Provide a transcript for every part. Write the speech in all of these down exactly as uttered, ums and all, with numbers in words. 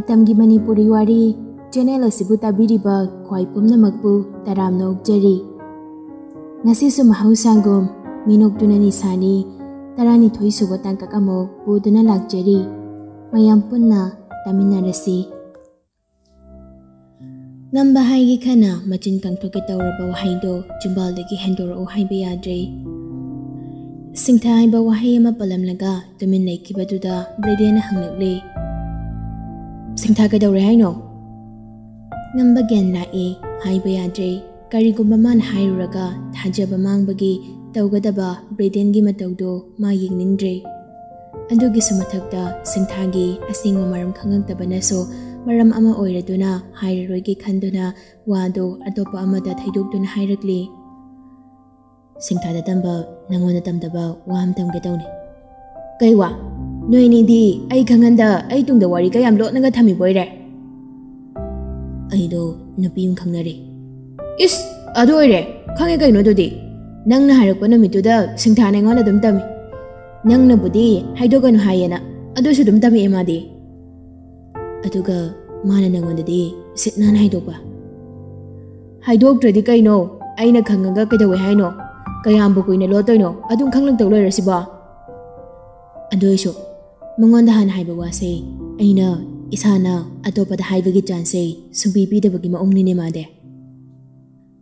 ꯃꯇꯝꯒꯤ ꯃꯅꯤꯄꯨꯔꯤ ꯋꯥꯔꯤ ꯆꯦꯅꯦꯜ ꯑꯁꯤꯕꯨ ꯇꯥꯕꯤꯔꯤꯕ ꯈ꯭ꯋꯥꯏ ꯄꯨꯝꯅꯃꯛꯄꯨ ꯇꯔꯥꯝꯅ ꯑꯣꯛꯆꯔꯤ꯫ ꯉꯁꯤꯁꯨ ꯃꯍꯧꯁꯥꯒꯨꯝ ꯃꯤꯅꯣꯛꯇꯨꯅ ꯅꯤꯁꯥꯅꯤ ꯇꯔꯥꯅꯤꯊꯣꯏ ꯁꯨꯕ ꯇꯥꯡꯀꯛ ꯑꯃꯨꯛ ꯄꯨꯗꯨꯅ ꯂꯥꯛꯆꯔꯤ꯫ ꯃꯌꯥꯝ ꯄꯨꯟꯅ ꯇꯥꯃꯤꯟꯅꯔꯁꯤ꯫ ꯉꯝꯕ ꯍꯥꯏꯒꯤ ꯈꯅ ꯃꯆꯤꯟ ꯀꯥꯡꯊꯣꯛꯀꯦ ꯇꯧꯔꯕ ꯋꯥꯍꯩꯗꯣ ꯆꯤꯝꯕꯥꯜꯗꯒꯤ ꯍꯦꯟꯗꯣꯔꯛꯎ ꯍꯥꯏꯕ ꯌꯥꯗ꯭ꯔꯦ꯫ ꯁꯤꯡꯊꯥ ꯍꯥꯏꯕ ꯋꯥꯍꯩ ꯑꯃ ꯄꯜꯂꯝꯂꯒ ꯇꯨꯃꯤꯟ ꯂꯩꯈꯤꯕꯗꯨꯗ ꯕ꯭ꯔꯦꯗꯦꯟꯅ ꯍꯪꯂꯛꯂꯦ, "ꯁꯤꯡꯊꯥ ꯀꯩꯗꯧꯔꯦ ꯍꯥꯏꯅꯣ?" ꯉꯝꯕ ꯒ꯭ꯌꯥꯟ ꯂꯥꯛꯑꯦ ꯍꯥꯏꯕ ꯌꯥꯗ꯭ꯔꯦ꯫ ꯀꯔꯤꯒꯨꯝꯕ ꯃꯥꯅ ꯍꯥꯏꯔꯨꯔꯒ ꯊꯥꯖꯕ ꯃꯥꯡꯕꯒꯤ ꯇꯧꯒꯗꯕ ꯕ꯭ꯔꯦꯗꯦꯟꯒꯤ ꯃꯇꯧꯗꯣ ꯃꯥ ꯌꯦꯡꯅꯤꯡꯗ꯭ꯔꯦ꯫ ꯑꯗꯨꯒꯤꯁꯨ ꯃꯊꯛꯇ ꯁꯤꯡꯊꯥꯒꯤ ꯑꯁꯦꯡꯕ ꯃꯔꯝ ꯈꯪꯉꯛꯇꯕꯅꯁꯨ ꯃꯔꯝ ꯑꯃ ꯑꯣꯏꯔꯗꯨꯅ ꯍꯥꯏꯔꯔꯣꯏꯒꯦ ꯈꯟꯗꯨꯅ ꯋꯥꯗꯣ ꯑꯇꯣꯞꯄ ꯑꯃꯗ ꯊꯩꯗꯣꯛꯇꯨꯅ ꯍꯥꯏꯔꯛꯂꯤ, "ꯁꯤꯡꯊꯥꯗ ꯇꯝꯕ ꯅꯪꯉꯣꯟꯗ ꯇꯝꯗꯕ ꯋꯥ ꯑꯃ ꯇꯝꯒꯦ ꯇꯧꯅꯤ꯫" "ꯀꯩ ꯋꯥ? ꯅꯣꯏ ꯑꯅꯤꯗꯤ ꯑꯩ ꯈꯪꯍꯟꯗ ꯑꯩ ꯇꯨꯡꯗ ꯋꯥꯔꯤ ꯀꯌꯥꯝ ꯂꯣꯠꯅꯒ ꯊꯝꯃꯤꯕ ꯑꯣꯏꯔꯦ?" "ꯑꯩꯗꯣ ꯅꯨꯄꯤ ꯑꯃ ꯈꯪꯅꯔꯦ꯫" "ꯏꯁ, ꯑꯗꯨ ꯑꯣꯏꯔꯦ꯫ ꯈꯪꯉꯦ ꯀꯩꯅꯣ ꯑꯗꯨꯗꯤ꯫ ꯅꯪꯅ ꯍꯥꯏꯔꯛꯄ ꯅꯨꯃꯤꯠꯇꯨꯗ ꯁꯤꯡꯊꯥꯅ ꯑꯩꯉꯣꯟꯗ ꯑꯗꯨꯝ ꯇꯝꯃꯤ꯫ ꯅꯪꯅꯕꯨꯗꯤ ꯍꯥꯏꯗꯣꯛꯀꯅꯨ ꯍꯥꯏꯌꯦꯅ, ꯑꯗꯨꯁꯨ ꯑꯗꯨꯝ ꯇꯝꯃꯛꯑꯦ ꯃꯥꯗꯤ꯫ ꯑꯗꯨꯒ ꯃꯥꯅ ꯅꯪꯉꯣꯟꯗꯗꯤ ꯁꯤꯠ ꯅꯥꯟꯅ ꯍꯥꯏꯗꯣꯛꯄ?" "ꯍꯥꯏꯗꯣꯛꯇ꯭ꯔꯗꯤ ꯀꯩꯅꯣ? ꯑꯩꯅ ꯈꯪꯉꯒ ꯀꯩꯗꯧꯋꯦ ꯍꯥꯏꯅꯣ? ꯀꯌꯥꯝꯕꯨ ꯀꯨꯏꯅ ꯂꯣꯠꯇꯣꯏꯅꯣ? ꯑꯗꯨꯝ ꯈꯪꯂꯛꯇꯧ ꯂꯩꯔꯁꯤꯕꯣ?" ꯑꯗꯨ ꯑꯣꯏꯁꯨ ꯃꯉꯣꯟꯗ ꯍꯥꯟꯅ ꯍꯥꯏꯕ ꯋꯥꯁꯦ ꯑꯩꯅ ꯏꯁꯥꯅ ꯑꯇꯣꯞꯄꯗ ꯍꯥꯏꯕꯒꯤ ꯆꯥꯟꯁꯁꯦ ꯁꯨꯡꯄꯤ ꯄꯤꯗꯕꯒꯤ ꯃꯑꯣꯡꯅꯤꯅꯦ ꯃꯥꯗꯤ꯫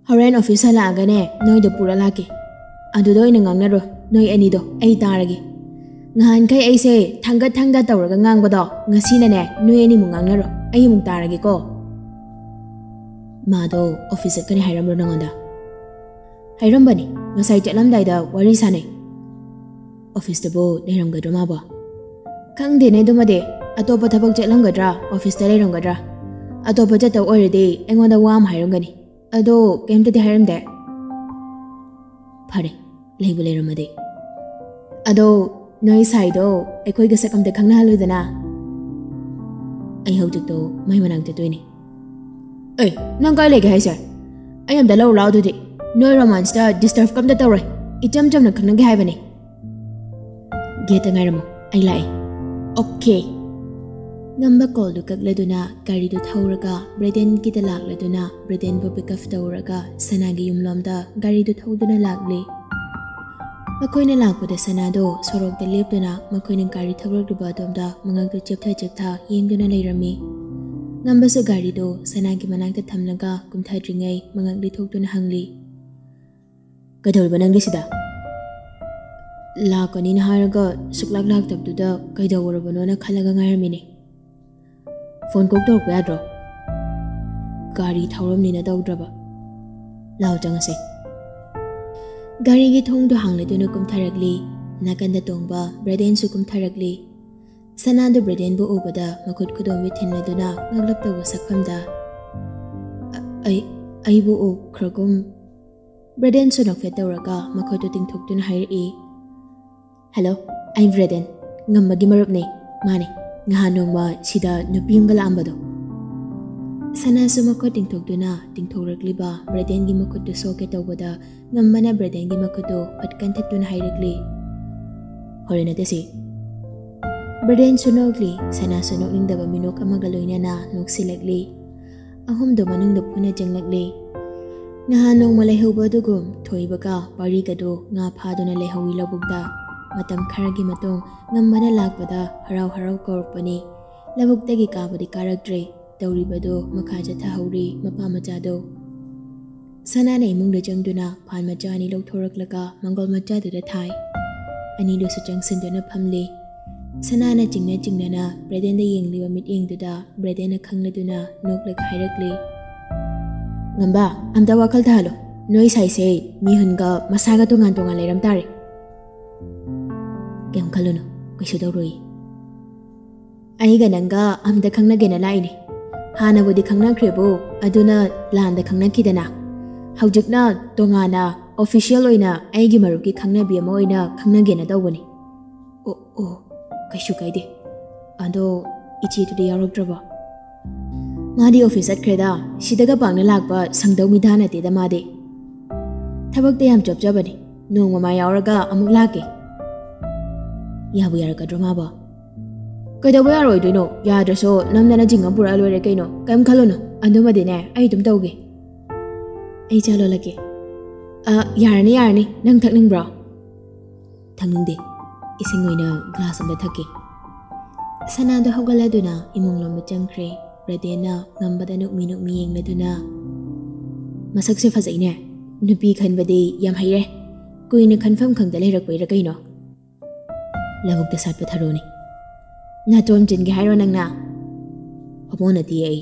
"ꯍꯣꯔꯦꯟ ꯑꯣꯐꯤꯁ ꯍꯜꯂꯛꯑꯒꯅꯦ ꯅꯣꯏꯗ ꯄꯨꯔ ꯂꯥꯛꯀꯦ꯫ ꯑꯗꯨꯗ ꯑꯣꯏꯅ ꯉꯥꯡꯅꯔꯣ ꯅꯣꯏ ꯑꯅꯤꯗꯣ, ꯑꯩ ꯇꯥꯔꯒꯦ꯫ ꯉꯍꯥꯟꯈꯩ ꯑꯩꯁꯦ ꯊꯥꯡꯒꯠ ꯊꯥꯡꯗ ꯇꯧꯔꯒ ꯉꯥꯡꯕꯗꯣ ꯉꯁꯤꯅꯅꯦ ꯅꯣꯏ ꯑꯅꯤꯃꯨꯛ ꯉꯥꯡꯅꯔꯣ, ꯑꯩ ꯑꯃꯨꯛ ꯇꯥꯔꯒꯦꯀꯣ꯫" "ꯃꯥꯗꯣ ꯑꯣꯐꯤꯁ ꯆꯠꯀꯅꯤ ꯍꯥꯏꯔꯝꯕ꯭ꯔꯣ ꯅꯉꯣꯟꯗ?" "ꯍꯥꯏꯔꯝꯕꯅꯤ, ꯉꯁꯥꯏ ꯆꯠꯂꯝꯗꯥꯏꯗ ꯋꯥꯔꯤ ꯁꯥꯟꯅꯩ꯫" "ꯑꯣꯐꯤꯁꯇꯕꯨ ꯂꯩꯔꯝꯒꯗ꯭ꯔꯣ ꯃꯥꯕꯣ?" "ꯈꯪꯗꯦꯅꯦ ꯑꯗꯨꯃꯗꯤ, ꯑꯇꯣꯞꯄ ꯊꯕꯛ ꯆꯠꯂꯝꯒꯗ꯭ꯔꯥ ꯑꯣꯐꯤꯁꯇ ꯂꯩꯔꯝꯒꯗ꯭ꯔꯥ? ꯑꯇꯣꯞꯄ ꯆꯠꯇꯧ ꯑꯣꯏꯔꯗꯤ ꯑꯩꯉꯣꯟꯗ ꯋꯥ ꯑꯃ ꯍꯥꯏꯔꯝꯒꯅꯤ꯫ ꯑꯗꯣ ꯀꯩꯝꯇꯗꯤ ꯍꯥꯏꯔꯝꯗꯦ꯫" "ꯐꯔꯦ, ꯂꯩꯕꯨ ꯂꯩꯔꯝꯃꯗꯤ꯫ ꯑꯗꯣ ꯅꯣꯏ ꯁꯥꯏꯗꯣ ꯑꯩꯈꯣꯏꯒ ꯁꯛ ꯑꯝꯇ ꯈꯪꯅꯍꯜꯂꯨꯗꯅ꯫ ꯑꯩ ꯍꯧꯖꯤꯛꯇꯣ ꯃꯥꯏ ꯃꯅꯥꯛ ꯆꯠꯇꯣꯏꯅꯦ꯫" "ꯑꯦ, ꯅꯪ ꯀꯥꯏ ꯂꯩꯒꯦ ꯍꯥꯏꯁꯦ? ꯑꯩ ꯑꯝꯇ ꯂꯧꯔꯨ ꯂꯥꯛꯑꯣ ꯑꯗꯨꯗꯤ꯫ ꯅꯣꯏ ꯔꯣꯃꯥꯟꯁꯇ ꯗꯤꯁꯇꯔꯕ ꯀꯝꯇ ꯇꯧꯔꯣꯏ꯫ ꯏꯆꯝ ꯆꯝꯅ ꯈꯪꯅꯒꯦ ꯍꯥꯏꯕꯅꯦ꯫" "ꯒꯦꯠꯇ ꯉꯥꯏꯔꯝꯃꯣ, ꯑꯩ ꯂꯥꯛꯑꯦ꯫" "ꯑꯣꯀꯦ꯫" ꯉꯝꯕ ꯀꯣꯜꯗꯨ ꯀꯛꯂꯗꯨꯅ ꯒꯥꯔꯤꯗꯨ ꯊꯧꯔꯒ ꯕ꯭ꯔꯦꯗꯦꯟꯒꯤꯗ ꯂꯥꯛꯂꯗꯨꯅ ꯕ꯭ꯔꯦꯗꯦꯟꯕꯨ ꯄꯤꯛ ꯑꯞ ꯇꯧꯔꯒ ꯁꯅꯥꯒꯤ ꯌꯨꯝꯂꯣꯝꯗ ꯒꯥꯔꯤꯗꯨ ꯊꯧꯗꯨꯅ ꯂꯥꯛꯂꯤ꯫ ꯃꯈꯣꯏꯅ ꯂꯥꯛꯄꯗ ꯁꯅꯥꯗꯣ ꯁꯣꯔꯣꯛꯇ ꯂꯦꯞꯇꯨꯅ ꯃꯈꯣꯏꯅ ꯒꯥꯔꯤ ꯊꯧꯔꯛꯂꯤꯕ ꯑꯗꯣꯝꯗ ꯃꯉꯛꯇꯨ ꯆꯦꯞꯊ ꯆꯦꯞꯊ ꯌꯦꯡꯗꯨꯅ ꯂꯩꯔꯝꯃꯤ꯫ ꯉꯝꯕꯁꯨ ꯒꯥꯔꯤꯗꯨ ꯁꯅꯥꯒꯤ ꯃꯅꯥꯛꯇ ꯊꯝꯂꯒ ꯀꯨꯝꯊꯗ꯭ꯔꯤꯉꯩ ꯃꯉꯛ ꯂꯤꯊꯣꯛꯇꯨꯅ ꯍꯪꯂꯤ, "ꯀꯩꯗꯧꯔꯤꯕ ꯅꯪꯗꯤ ꯁꯤꯗ?" "ꯂꯥꯛꯀꯅꯤꯅ ꯍꯥꯏꯔꯒ ꯁꯨꯛꯂꯥꯛ ꯂꯥꯛꯇꯕꯗꯨꯗ ꯀꯩꯗꯧꯔꯕꯅꯣꯅ ꯈꯜꯂꯒ ꯉꯥꯏꯔꯝꯃꯤꯅꯦ꯫ ꯐꯣꯟ ꯀꯣꯛ ꯇꯧꯔꯛꯄ ꯌꯥꯗ꯭ꯔꯣ?" "ꯒꯥꯔꯤ ꯊꯧꯔꯝꯅꯤꯅ ꯇꯧꯗ꯭ꯔꯕ꯫ ꯂꯥꯎ ꯆꯪꯉꯁꯦ꯫" ꯒꯥꯔꯤꯒꯤ ꯊꯣꯡꯗꯣ ꯍꯥꯡꯂꯗꯨꯅ ꯀꯨꯝꯊꯔꯛꯂꯤ꯫ ꯅꯥꯀꯟꯗ ꯇꯣꯡꯕ ꯕ꯭ꯔꯦꯗꯦꯟꯁꯨ ꯀꯨꯝꯊꯔꯛꯂꯤ꯫ ꯁꯅꯥꯗꯨ ꯕ꯭ꯔꯦꯗꯦꯟꯕꯨ ꯎꯕꯗ ꯃꯈꯨꯠ ꯈꯨꯗꯣꯝꯕꯤ ꯊꯤꯟꯂꯗꯨꯅ ꯉꯛꯂꯞ ꯇꯧꯕ ꯁꯛꯐꯝꯗ, "ꯑ-, ꯑꯩ, ꯑꯩꯕꯨ ꯎꯈ꯭ꯔꯒꯨꯝ?" ꯕ꯭ꯔꯦꯗꯦꯟꯁꯨ ꯅꯣꯛꯐꯦꯠ ꯇꯧꯔꯒ ꯃꯈꯨꯠꯇꯨ ꯇꯤꯡꯊꯣꯛꯇꯨꯅ ꯍꯥꯏꯔꯛꯏ, "ꯍꯦꯜꯂꯣ, ꯑꯩ ꯕ꯭ꯔꯦꯗꯦꯟ, ꯉꯝꯕꯒꯤ ꯃꯔꯨꯞꯅꯦ꯫ ꯃꯥꯅꯦ, ꯉꯍꯥꯟ ꯅꯣꯡꯃ ꯁꯤꯗ ꯅꯨꯄꯤ ꯑꯃꯒ ꯂꯥꯛꯑꯝꯕꯗꯣ꯫" ꯁꯅꯥꯁꯨ ꯃꯈꯨꯠ ꯇꯤꯡꯊꯣꯛꯇꯨꯅ ꯇꯤꯡꯊꯣꯔꯛꯂꯤꯕ ꯕ꯭ꯔꯦꯗꯦꯟꯒꯤ ꯃꯈꯨꯠꯇꯨ ꯁꯣꯛꯀꯦ ꯇꯧꯕꯗ ꯉꯝꯕꯅ ꯕ꯭ꯔꯦꯗꯦꯟꯒꯤ ꯃꯈꯨꯠꯇꯨ ꯐꯠ ꯀꯟꯊꯠꯇꯨꯅ ꯍꯥꯏꯔꯛꯂꯤ, "ꯍꯣꯔꯦꯟ ꯅꯠꯇꯦꯁꯤ꯫" ꯕ꯭ꯔꯦꯗꯦꯟꯁꯨ ꯅꯣꯛꯂꯤ, ꯁꯅꯥꯁꯨ ꯅꯣꯛꯅꯤꯡꯗꯕ ꯃꯤꯅꯣꯛ ꯑꯃꯒ ꯂꯣꯏꯅꯅ ꯅꯣꯛꯁꯤꯜꯂꯛꯂꯤ꯫ ꯑꯍꯨꯝꯗꯨ ꯃꯅꯨꯡꯗ ꯄꯨꯟꯅ ꯆꯪꯂꯛꯂꯤ꯫ ꯉꯍꯥꯟ ꯅꯣꯡꯃ ꯂꯩꯍꯧꯕ ꯑꯗꯨꯒꯨꯝ ꯊꯣꯏꯕꯒ ꯄꯥꯔꯤꯒꯗꯨ ꯉꯥ ꯐꯥꯗꯨꯅ ꯂꯩꯍꯧꯏ ꯂꯧꯕꯨꯛꯇ꯫ ꯃꯇꯝ ꯈꯔꯒꯤ ꯃꯇꯨꯡ ꯉꯝꯕꯅ ꯂꯥꯛꯄꯗ ꯍꯔꯥꯎ ꯍꯔꯥꯎ ꯀꯧꯔꯛꯄꯅꯤ꯫ ꯂꯧꯕꯨꯛꯇꯒꯤ ꯀꯥꯕꯗꯤ ꯀꯥꯔꯛꯇ꯭ꯔꯦ꯫ ꯇꯧꯔꯤꯕꯗꯨ ꯃꯈꯥ ꯆꯠꯊꯍꯧꯔꯤ ꯃꯄꯥ ꯃꯆꯥꯗꯨ꯫ ꯁꯅꯥꯅ ꯏꯃꯨꯡꯗ ꯆꯪꯗꯨꯅ ꯐꯥꯟ ꯃꯆꯥ ꯑꯅꯤ ꯂꯧꯊꯣꯔꯛꯂꯒ ꯃꯪꯒꯣꯜ ꯃꯆꯥꯗꯨꯗ ꯊꯥꯏ꯫ ꯑꯅꯤꯗꯨꯁꯨ ꯆꯪꯁꯤꯟꯗꯨꯅ ꯐꯝꯂꯤ꯫ ꯁꯅꯥꯅ ꯆꯤꯡꯅ ꯆꯤꯡꯅꯅ ꯕ꯭ꯔꯦꯗꯦꯟꯗ ꯌꯦꯡꯂꯤꯕ ꯃꯤꯠꯌꯦꯡꯗꯨꯗ ꯕ꯭ꯔꯦꯗꯦꯟꯅ ꯈꯪꯂꯗꯨꯅ ꯅꯣꯛꯂꯒ ꯍꯥꯏꯔꯛꯂꯤ, "ꯉꯝꯕ, ꯑꯝꯇ ꯋꯥꯈꯜ ꯊꯥꯍꯜꯂꯣ꯫ ꯅꯣꯏ ꯁꯥꯏꯁꯦ ꯃꯤꯍꯨꯟꯒ ꯃꯁꯥꯒ ꯇꯣꯉꯥꯟ ꯇꯣꯉꯥꯟ ꯂꯩꯔꯝ ꯇꯥꯔꯦ꯫" "ꯀꯩꯝ ꯈꯜꯂꯨꯅꯨ, ꯀꯩꯁꯨ ꯇꯧꯔꯣꯏ꯫ ꯑꯩꯒ ꯅꯪꯒ ꯑꯝꯇ ꯈꯪꯅꯒꯦꯅ ꯂꯥꯛꯏꯅꯦ꯫ ꯍꯥꯟꯅꯕꯨꯗꯤ ꯈꯪꯅꯈ꯭ꯔꯦꯕꯨ, ꯑꯗꯨꯅ ꯂꯥꯟꯗ ꯈꯪꯅꯈꯤꯗꯅ꯫ ꯍꯧꯖꯤꯛꯅ ꯇꯣꯉꯥꯟꯅ ꯑꯣꯐꯤꯁꯤꯌꯦꯜ ꯑꯣꯏꯅ ꯑꯩꯒꯤ ꯃꯔꯨꯞꯀꯤ ꯈꯪꯅꯕꯤ ꯑꯃ ꯑꯣꯏꯅ ꯈꯪꯅꯒꯦꯅ ꯇꯧꯕꯅꯤ꯫" "ꯑꯣ, ꯑꯣ, ꯀꯩꯁꯨ ꯀꯥꯏꯗꯦ꯫ ꯑꯗꯣ ꯏꯆꯦꯗꯨꯗꯤ ꯌꯥꯎꯔꯛꯇ꯭ꯔꯕꯣ?" "ꯃꯥꯗꯤ ꯑꯣꯐꯤꯁ ꯆꯠꯈ꯭ꯔꯦꯗ, ꯁꯤꯗꯒ ꯄꯥꯛꯅ ꯂꯥꯛꯄ ꯁꯪꯗꯧ ꯃꯤꯗꯥ ꯅꯠꯇꯦꯗ ꯃꯥꯗꯤ꯫ ꯊꯕꯛꯇ ꯌꯥꯝ ꯆꯣꯞꯆꯕꯅꯤ꯫ ꯅꯣꯡꯃ ꯃꯥ ꯌꯥꯎꯔꯒ ꯑꯃꯨꯛ ꯂꯥꯛꯀꯦ꯫" "ꯌꯥꯕꯨ ꯌꯥꯔꯛꯀꯗ꯭ꯔꯣ ꯃꯥꯕꯣ?" "ꯀꯩꯗꯧꯕ ꯌꯥꯔꯣꯏꯗꯣꯏꯅꯣ? ꯌꯥꯗ꯭ꯔꯁꯨ ꯅꯝꯗꯅ ꯖꯤꯡꯉ ꯄꯨꯔꯛꯑ ꯂꯣꯏꯔꯦ ꯀꯩꯅꯣ, ꯀꯩꯝ ꯈꯜꯂꯨꯅꯨ, ꯑꯗꯨꯃꯗꯤꯅꯦ ꯑꯩ ꯑꯗꯨꯝ ꯇꯧꯒꯦ꯫ ꯑꯩ ꯆꯥ ꯂꯣꯜꯂꯛꯀꯦ꯫ ꯑ, ꯌꯥꯔꯅꯤ ꯌꯥꯔꯅꯤ, ꯅꯪ ꯊꯛꯅꯤꯡꯕ꯭ꯔꯣ?" "ꯊꯛꯅꯤꯡꯗꯦ, ꯏꯁꯤꯡ ꯑꯣꯏꯅ ꯒ꯭ꯂꯥꯁ ꯑꯃꯗ ꯊꯛꯀꯦ꯫" ꯁꯅꯥꯗꯣ ꯍꯧꯒꯠꯂꯗꯨꯅ ꯏꯃꯨꯡꯂꯣꯝꯗ ꯆꯪꯈ꯭ꯔꯦ꯫ ꯕ꯭ꯔꯗꯦꯟꯅ ꯉꯝꯕꯗ ꯅꯣꯛꯃꯤ ꯅꯣꯛꯃꯤ ꯌꯦꯡꯂꯗꯨꯅ, "ꯃꯁꯛꯁꯦ ꯐꯖꯩꯅꯦ, ꯅꯨꯄꯤ ꯈꯟꯕꯗꯤ ꯌꯥꯝ ꯍꯩꯔꯦ, ꯀꯨꯏꯅ ꯈꯟꯐꯝ ꯈꯪꯗ ꯂꯩꯔꯛꯄꯩꯔ ꯀꯩꯅꯣ?" "ꯂꯧꯕꯨꯛꯇ ꯁꯥꯠꯄ ꯊꯔꯣꯅꯤ꯫" "ꯅꯥꯇꯣꯟ ꯆꯤꯟꯒꯦ ꯍꯥꯏꯔꯣ ꯅꯪꯅ?" "ꯍꯣꯃꯣ ꯅꯠꯇꯤꯌꯦ ꯑꯩ꯫"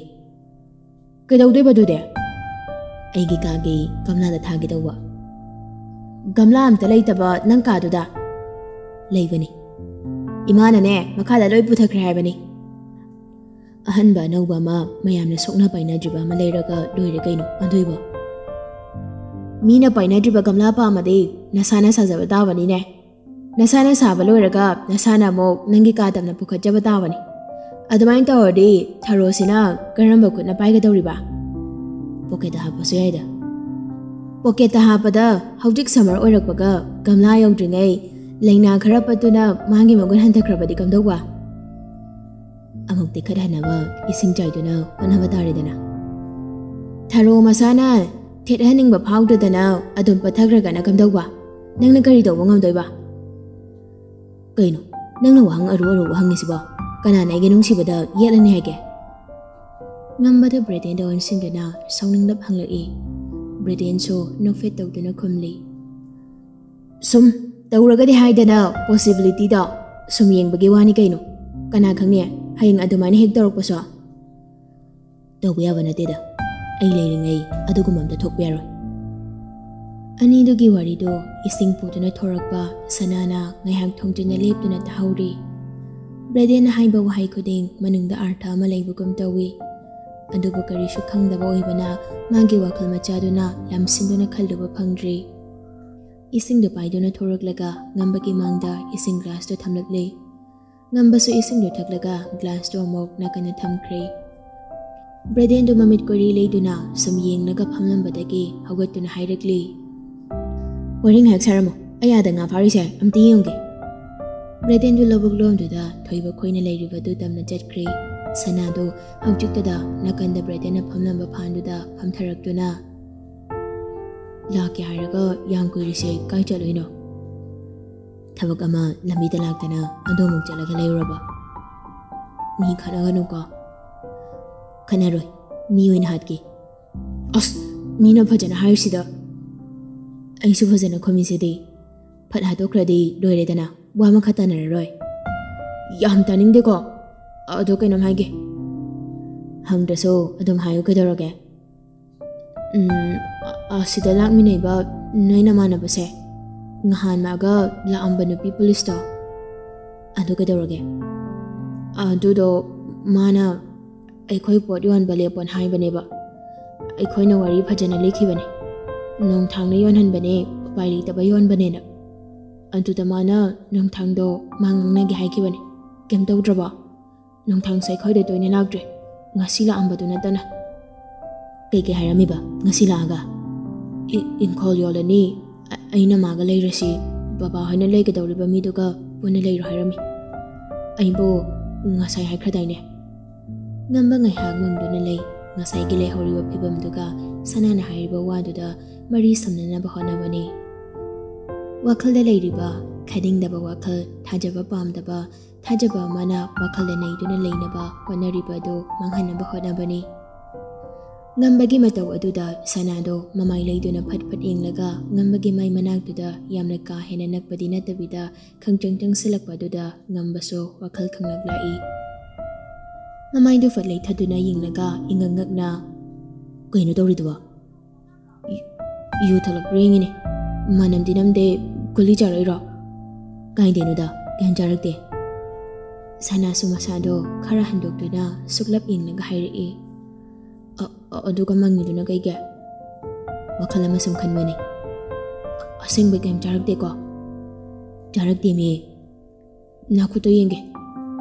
"ꯀꯩꯗꯧꯗꯣꯏꯕ ꯑꯗꯨꯗꯤ?" "ꯑꯩꯒꯤ ꯀꯥꯒꯤ ꯒꯝꯂꯥꯗ ꯊꯥꯒꯦ ꯇꯧꯕ꯫" "ꯒꯝꯂꯥ ꯑꯝꯇ ꯂꯩꯇꯕ ꯅꯪ ꯀꯥꯗꯨꯗ?" "ꯂꯩꯕꯅꯤ, ꯏꯃꯥꯅꯅꯦ ꯃꯈꯥꯗ ꯂꯣꯏ ꯄꯨꯊꯈ꯭ꯔꯦ ꯍꯥꯏꯕꯅꯤ꯫" "ꯑꯍꯟꯕ ꯑꯅꯧꯕ ꯑꯃ, ꯃꯌꯥꯝꯅ ꯁꯣꯛꯅ ꯄꯥꯏꯅꯗ꯭ꯔꯤꯕ ꯑꯃ ꯂꯩꯔꯒ ꯂꯣꯏꯔꯦ ꯀꯩꯅꯣ, ꯑꯗꯨꯏꯕꯣ?" "ꯃꯤꯅ ꯄꯥꯏꯅꯗ꯭ꯔꯤꯕ ꯒꯝꯂꯥ ꯄꯥꯝꯃꯗꯤ ꯅꯁꯥꯅ ꯁꯥꯖꯕ ꯇꯥꯕꯅꯤꯅꯦ꯫ ꯅꯁꯥꯅ ꯁꯥꯕ ꯂꯣꯏꯔꯒ ꯅꯁꯥꯅ ꯑꯃꯨꯛ ꯅꯪꯒꯤ ꯀꯥ ꯇꯝꯅ ꯄꯨꯈꯠꯆꯕ ꯇꯥꯕꯅꯤ꯫ ꯑꯗꯨꯃꯥꯏꯅ ꯇꯧꯔꯗꯤ ꯊꯔꯣꯁꯤꯅ ꯀꯔꯝꯕ ꯈꯨꯠꯅ ꯄꯥꯏꯒꯗꯧꯔꯤꯕ?" "ꯄꯣꯀꯦꯠꯇ ꯍꯥꯞꯄꯁꯨ ꯌꯥꯏꯗ꯫" "ꯄꯣꯀꯦꯠꯇ ꯍꯥꯞꯄꯗ ꯍꯧꯖꯤꯛ ꯁꯝꯃꯔ ꯑꯣꯏꯔꯛꯄꯒ ꯒꯝꯂꯥ ꯌꯧꯗ꯭ꯔꯤꯉꯩ ꯂꯩꯅꯥ ꯈꯔ ꯄꯠꯇꯨꯅ ꯃꯥꯒꯤ ꯃꯒꯨꯟ ꯍꯟꯊꯈ꯭ꯔꯕꯗꯤ ꯀꯝꯗꯧꯕ?" "ꯑꯃꯨꯛ ꯇꯦꯛꯈꯠꯍꯟꯅꯕ ꯏꯁꯤꯡ ꯆꯥꯏꯗꯨꯅ ꯍꯣꯠꯅꯕ ꯇꯥꯔꯦꯗꯅ꯫" "ꯊꯔꯣ ꯃꯁꯥꯅ ꯊꯦꯠꯍꯟꯅꯤꯡꯕ ꯐꯥꯎꯗꯗꯅ ꯑꯗꯨꯝ ꯄꯠꯊꯈ꯭ꯔꯒꯅ ꯀꯝꯗꯧꯕ? ꯅꯪꯅ ꯀꯔꯤ ꯇꯧꯕ ꯉꯝꯗꯣꯏꯕ?" "ꯀꯩꯅꯣ, ꯅꯪꯅ ꯋꯥꯍꯪ ꯑꯔꯨ ꯑꯔꯨꯕ ꯍꯪꯉꯤꯁꯤꯕꯣ? ꯀꯅꯥꯅ ꯑꯩꯒꯤ ꯅꯨꯡꯁꯤꯕꯗ ꯌꯦꯠꯂꯅꯤ ꯍꯥꯏꯒꯦ?" ꯉꯝꯕꯗ ꯕ꯭ꯔꯦꯗꯦꯟꯗ ꯑꯣꯟꯁꯤꯟꯗꯨꯅ ꯁꯥꯎꯅꯤꯡꯂꯞ ꯍꯪꯂꯛꯏ꯫ ꯕ꯭ꯔꯦꯗꯦꯟꯁꯨ ꯅꯣꯛꯐꯦꯠ ꯇꯧꯗꯨꯅ ꯈꯨꯝꯂꯤ, "ꯁꯨꯝ ꯇꯧꯔꯒꯗꯤ ꯍꯥꯏꯗꯅ ꯄꯣꯁꯤꯕꯤꯂꯤꯇꯤꯗꯣ ꯁꯨꯝ ꯌꯦꯡꯕꯒꯤ ꯋꯥꯅꯤ ꯀꯩꯅꯣ꯫ ꯀꯅꯥ ꯈꯪꯅꯤ, ꯍꯌꯦꯡ ꯑꯗꯨꯃꯥꯏꯅ ꯍꯦꯛ ꯇꯧꯔꯛꯄꯁꯨ?" "ꯇꯧꯕ ꯌꯥꯕ ꯅꯠꯇꯦꯗ, ꯑꯩ ꯂꯩꯔꯤꯉꯩ ꯑꯗꯨꯒꯨꯝꯕ ꯑꯝꯇ ꯊꯣꯛꯄ ꯌꯥꯔꯣꯏ꯫" ꯑꯅꯤꯗꯨꯒꯤ ꯋꯥꯔꯤꯗꯣ ꯏꯁꯤꯡ ꯄꯨꯗꯨꯅ ꯊꯣꯔꯛꯄ ꯁꯅꯥꯅ ꯉꯥꯏꯍꯥꯛ ꯊꯣꯡꯖꯤꯟꯅ ꯂꯦꯞꯇꯨꯅ ꯇꯥꯍꯧꯔꯤ꯫ ꯕ꯭ꯔꯦꯗꯦꯟꯅ ꯍꯥꯏꯕ ꯋꯥꯍꯩ ꯈꯨꯗꯤꯡ ꯃꯅꯨꯡꯗ ꯑꯥꯔꯊ ꯑꯃ ꯂꯩꯕꯒꯨꯝ ꯇꯧꯏ꯫ ꯑꯗꯨꯕꯨ ꯀꯔꯤꯁꯨ ꯈꯪꯗꯕ ꯑꯣꯏꯕꯅ ꯃꯥꯒꯤ ꯋꯥꯈꯜ ꯃꯆꯥꯗꯨꯅ ꯂꯝꯁꯤꯟꯗꯨꯅ ꯈꯜꯂꯨꯕ ꯐꯪꯗ꯭ꯔꯤ꯫ ꯏꯁꯤꯡꯗꯨ ꯄꯥꯏꯗꯨꯅ ꯊꯣꯔꯛꯂꯒ ꯉꯝꯕꯒꯤ ꯃꯥꯡꯗ ꯏꯁꯤꯡ ꯒ꯭ꯂꯥꯁꯇꯨ ꯊꯝꯂꯛꯂꯤ꯫ ꯉꯝꯕꯁꯨ ꯏꯁꯤꯡꯗꯨ ꯊꯛꯂꯒ ꯒ꯭ꯂꯥꯁꯇꯨ ꯑꯃꯨꯛ ꯅꯥꯀꯟꯗ ꯊꯝꯈ꯭ꯔꯦ꯫ ꯕ꯭ꯔꯦꯗꯦꯟꯗꯨ ꯃꯃꯤꯠ ꯀꯣꯏꯔꯤ ꯂꯩꯗꯨꯅ ꯁꯨꯝ ꯌꯦꯡꯂꯒ ꯐꯝꯂꯝꯕꯗꯒꯤ ꯍꯧꯒꯠꯇꯨꯅ ꯍꯥꯏꯔꯛꯂꯤ, "ꯋꯥꯔꯤ ꯉꯥꯏꯍꯥꯛ ꯁꯥꯔꯝꯃꯣ, ꯑꯩ ꯑꯥꯗ ꯉꯥ ꯐꯥꯔꯤꯁꯦ ꯑꯝꯇ ꯌꯦꯡꯉꯨꯒꯦ꯫" ꯕ꯭ꯔꯦꯗꯦꯟꯗꯨ ꯂꯧꯕꯨꯛ ꯂꯣꯝꯗꯨꯗ ꯊꯣꯏꯕ ꯈꯣꯏꯅ ꯂꯩꯔꯤꯕꯗꯨ ꯇꯝꯅ ꯆꯠꯈ꯭ꯔꯦ꯫ ꯁꯅꯥꯗꯨ ꯍꯧꯖꯤꯛꯇꯗ ꯅꯥꯀꯟꯗ ꯕ꯭ꯔꯦꯗꯦꯟꯅ ꯐꯝꯂꯝꯕ ꯐꯥꯟꯗꯨꯗ ꯐꯝꯊꯔꯛꯇꯨꯅ, "ꯂꯥꯛꯀꯦ ꯍꯥꯏꯔꯒ ꯌꯥꯝ ꯀꯨꯏꯔꯤꯁꯦ ꯀꯥꯏ ꯆꯠꯂꯨꯏꯅꯣ? ꯊꯕꯛ ꯑꯃ ꯂꯝꯕꯤꯗ ꯂꯥꯛꯇꯅ ꯑꯗꯣꯝꯃꯨꯛ ꯆꯠꯂꯒ ꯂꯩꯔꯨꯔꯕ? ꯃꯤ ꯈꯠꯅꯒꯅꯨꯀꯣ꯫" "ꯈꯠꯅꯔꯣꯏ, ꯃꯤ ꯑꯣꯏꯅ ꯍꯥꯠꯀꯦ꯫" "ꯑꯁ, ꯃꯤꯅ ꯐꯖꯅ ꯍꯥꯏꯔꯤꯁꯤꯗ꯫" "ꯑꯩꯁꯨ ꯐꯖꯅ ꯈꯨꯝꯃꯤꯁꯤꯗꯤ꯫ ꯐꯠ ꯍꯥꯠꯇꯣꯛꯈ꯭ꯔꯗꯤ ꯂꯣꯏꯔꯦꯗꯅ, ꯋꯥ ꯃꯈꯥ ꯇꯥꯅꯔꯔꯣꯏ꯫" "ꯌꯥꯝ ꯇꯥꯅꯤꯡꯗꯦꯀꯣ꯫ ꯑꯗꯣ ꯀꯩꯅꯣꯝ ꯍꯥꯏꯒꯦ꯫" "ꯍꯪꯗ꯭ꯔꯁꯨ ꯑꯗꯨꯝ ꯍꯥꯏꯌꯨ, ꯀꯩꯗꯧꯔꯒꯦ?" "ꯎꯝ, ꯑ-, ꯑꯁꯤꯗ ꯂꯥꯛꯃꯤꯟꯅꯩꯕ ꯅꯣꯏ ꯅꯃꯥꯟꯅꯕꯁꯦ, ꯉꯍꯥꯟ ꯃꯥꯒ ꯂꯥꯛꯑꯝꯕ ꯅꯨꯄꯤ ꯄꯨꯂꯤꯁꯇꯣ, ꯑꯗꯨ ꯀꯩꯗꯧꯔꯒꯦ?" "ꯑꯗꯨꯗꯣ ꯃꯥꯅ ꯑꯩꯈꯣꯏ ꯄꯣꯠ ꯌꯣꯟꯕ ꯂꯦꯞꯄꯣꯅ ꯍꯥꯏꯕꯅꯦꯕ꯫ ꯑꯩꯈꯣꯏꯅ ꯋꯥꯔꯤ ꯐꯖꯅ ꯂꯤꯈꯤꯕꯅꯦ꯫ ꯅꯣꯡꯊꯥꯡꯅ ꯌꯣꯟꯍꯟꯕꯅꯦ, ꯎꯄꯥꯏ ꯂꯩꯇꯕ ꯌꯣꯟꯕꯅꯦꯅ꯫ ꯑꯗꯨꯗ ꯃꯥꯅ ꯅꯣꯡꯊꯥꯡꯗꯣ ꯃꯥ ꯉꯥꯡꯅꯒꯦ ꯍꯥꯏꯈꯤꯕꯅꯦ꯫ ꯀꯩꯝ ꯇꯧꯗ꯭ꯔꯕꯣ? ꯅꯣꯡꯊꯥꯡꯁꯨ ꯑꯩꯈꯣꯏꯗ ꯇꯣꯏꯅ ꯂꯥꯛꯇ꯭ꯔꯦ, ꯉꯁꯤ ꯂꯥꯛꯑꯝꯕꯗꯨ ꯅꯠꯇꯅ꯫" "ꯀꯩꯀꯩ ꯍꯥꯏꯔꯝꯃꯤꯕ ꯉꯁꯤ ꯂꯥꯛꯑꯒ?" "ꯏ-, ꯏꯪꯈꯣꯜ ꯌꯣꯜꯂꯅꯤ, ꯑ-, ꯑꯩꯅ ꯃꯥꯒ ꯂꯩꯔꯁꯤ, ꯕꯕꯥ ꯍꯣꯏꯅ ꯂꯩꯒꯗꯧꯔꯤꯕ ꯃꯤꯗꯨꯒ ꯄꯨꯟꯅ ꯂꯩꯔꯣ ꯍꯥꯏꯔꯝꯃꯤ꯫ ꯑꯩꯕꯨ ꯉꯁꯥꯏ ꯍꯥꯏꯈ꯭ꯔꯗꯥꯏꯅꯦ?" ꯉꯝꯕ ꯉꯥꯏꯍꯥꯛ ꯃꯪꯗꯨꯅ ꯂꯩ꯫ ꯉꯁꯥꯏꯒꯤ ꯂꯩꯍꯧꯔꯤꯕ ꯐꯤꯕꯝꯗꯨꯒ ꯁꯅꯥꯅ ꯍꯥꯏꯔꯤꯕ ꯋꯥꯗꯨꯗ ꯃꯔꯤ ꯁꯝꯅꯅꯕ ꯍꯣꯠꯅꯕꯅꯤ꯫ ꯋꯥꯈꯜꯗ ꯂꯩꯔꯤꯕ ꯈꯥꯏꯅꯤꯡꯗꯕ ꯋꯥꯈꯜ, ꯊꯥꯖꯕ ꯄꯥꯝꯗꯕ, ꯊꯥꯖꯕ ꯑꯃꯅ ꯋꯥꯈꯜꯗ ꯅꯩꯗꯨꯅ ꯂꯩꯅꯕ ꯍꯣꯠꯅꯔꯤꯕ ꯑꯗꯨ ꯃꯥꯡꯍꯟꯅꯕ ꯍꯣꯠꯅꯕꯅꯤ꯫ ꯉꯝꯕꯒꯤ ꯃꯇꯧ ꯑꯗꯨꯗ ꯁꯅꯥꯗꯣ ꯃꯃꯥꯏ ꯂꯩꯗꯨꯅ ꯐꯠ ꯐꯠ ꯌꯦꯡꯂꯒ ꯉꯝꯕꯒꯤ ꯃꯥꯏ ꯃꯅꯥꯛꯇꯨꯗ ꯌꯥꯝꯅ ꯀꯥ ꯍꯦꯟꯅ ꯅꯛꯄꯗꯤ ꯅꯠꯇꯕꯤꯗ ꯈꯪꯆꯪ ꯆꯪꯁꯤꯜꯂꯛꯄ ꯑꯗꯨꯗ ꯉꯝꯕꯁꯨ ꯋꯥꯈꯜ ꯈꯪꯂꯛ ꯂꯥꯛꯏ꯫ ꯃꯃꯥꯏꯗꯨ ꯐꯠ ꯂꯩꯊꯗꯨꯅ ꯌꯦꯡꯂꯒ ꯏꯉꯛ ꯉꯛꯅ, "ꯀꯩꯅꯣ ꯇꯧꯔꯤꯗꯨꯕꯣ?" "U-, U ꯊꯛꯂꯛꯄ꯭ꯔꯥ ꯌꯦꯡꯉꯤꯅꯦ꯫ ꯃꯅꯝꯗꯤ ꯅꯝꯗꯦ, ꯒꯨꯂꯤ ꯆꯥꯔꯛꯏꯔꯣ?" "ꯀꯥꯏꯗꯩꯅꯣꯗ, ꯀꯩꯝ ꯆꯥꯔꯛꯇꯦ꯫" ꯁꯅꯥꯁꯨ ꯃꯁꯥꯗꯣ ꯈꯔ ꯍꯟꯗꯣꯛꯇꯨꯅ ꯁꯨꯛꯂꯞ ꯌꯦꯡꯂꯒ ꯍꯥꯏꯔꯛꯏ꯫ "ꯑ-, ꯑ-, ꯑꯗꯨꯒ ꯃꯪꯉꯤꯗꯨꯅ ꯀꯩꯒꯤ?" "ꯋꯥꯈꯜ ꯑꯃ ꯁꯨꯝ ꯈꯟꯕꯅꯦ꯫ ꯑꯁꯦꯡꯕꯩ ꯀꯩꯝ ꯆꯥꯔꯛꯇꯦꯀꯣ?" "ꯆꯥꯔꯛꯇꯦꯃꯤ꯫ ꯅꯈꯨꯠꯇꯣ ꯌꯦꯡꯒꯦ꯫"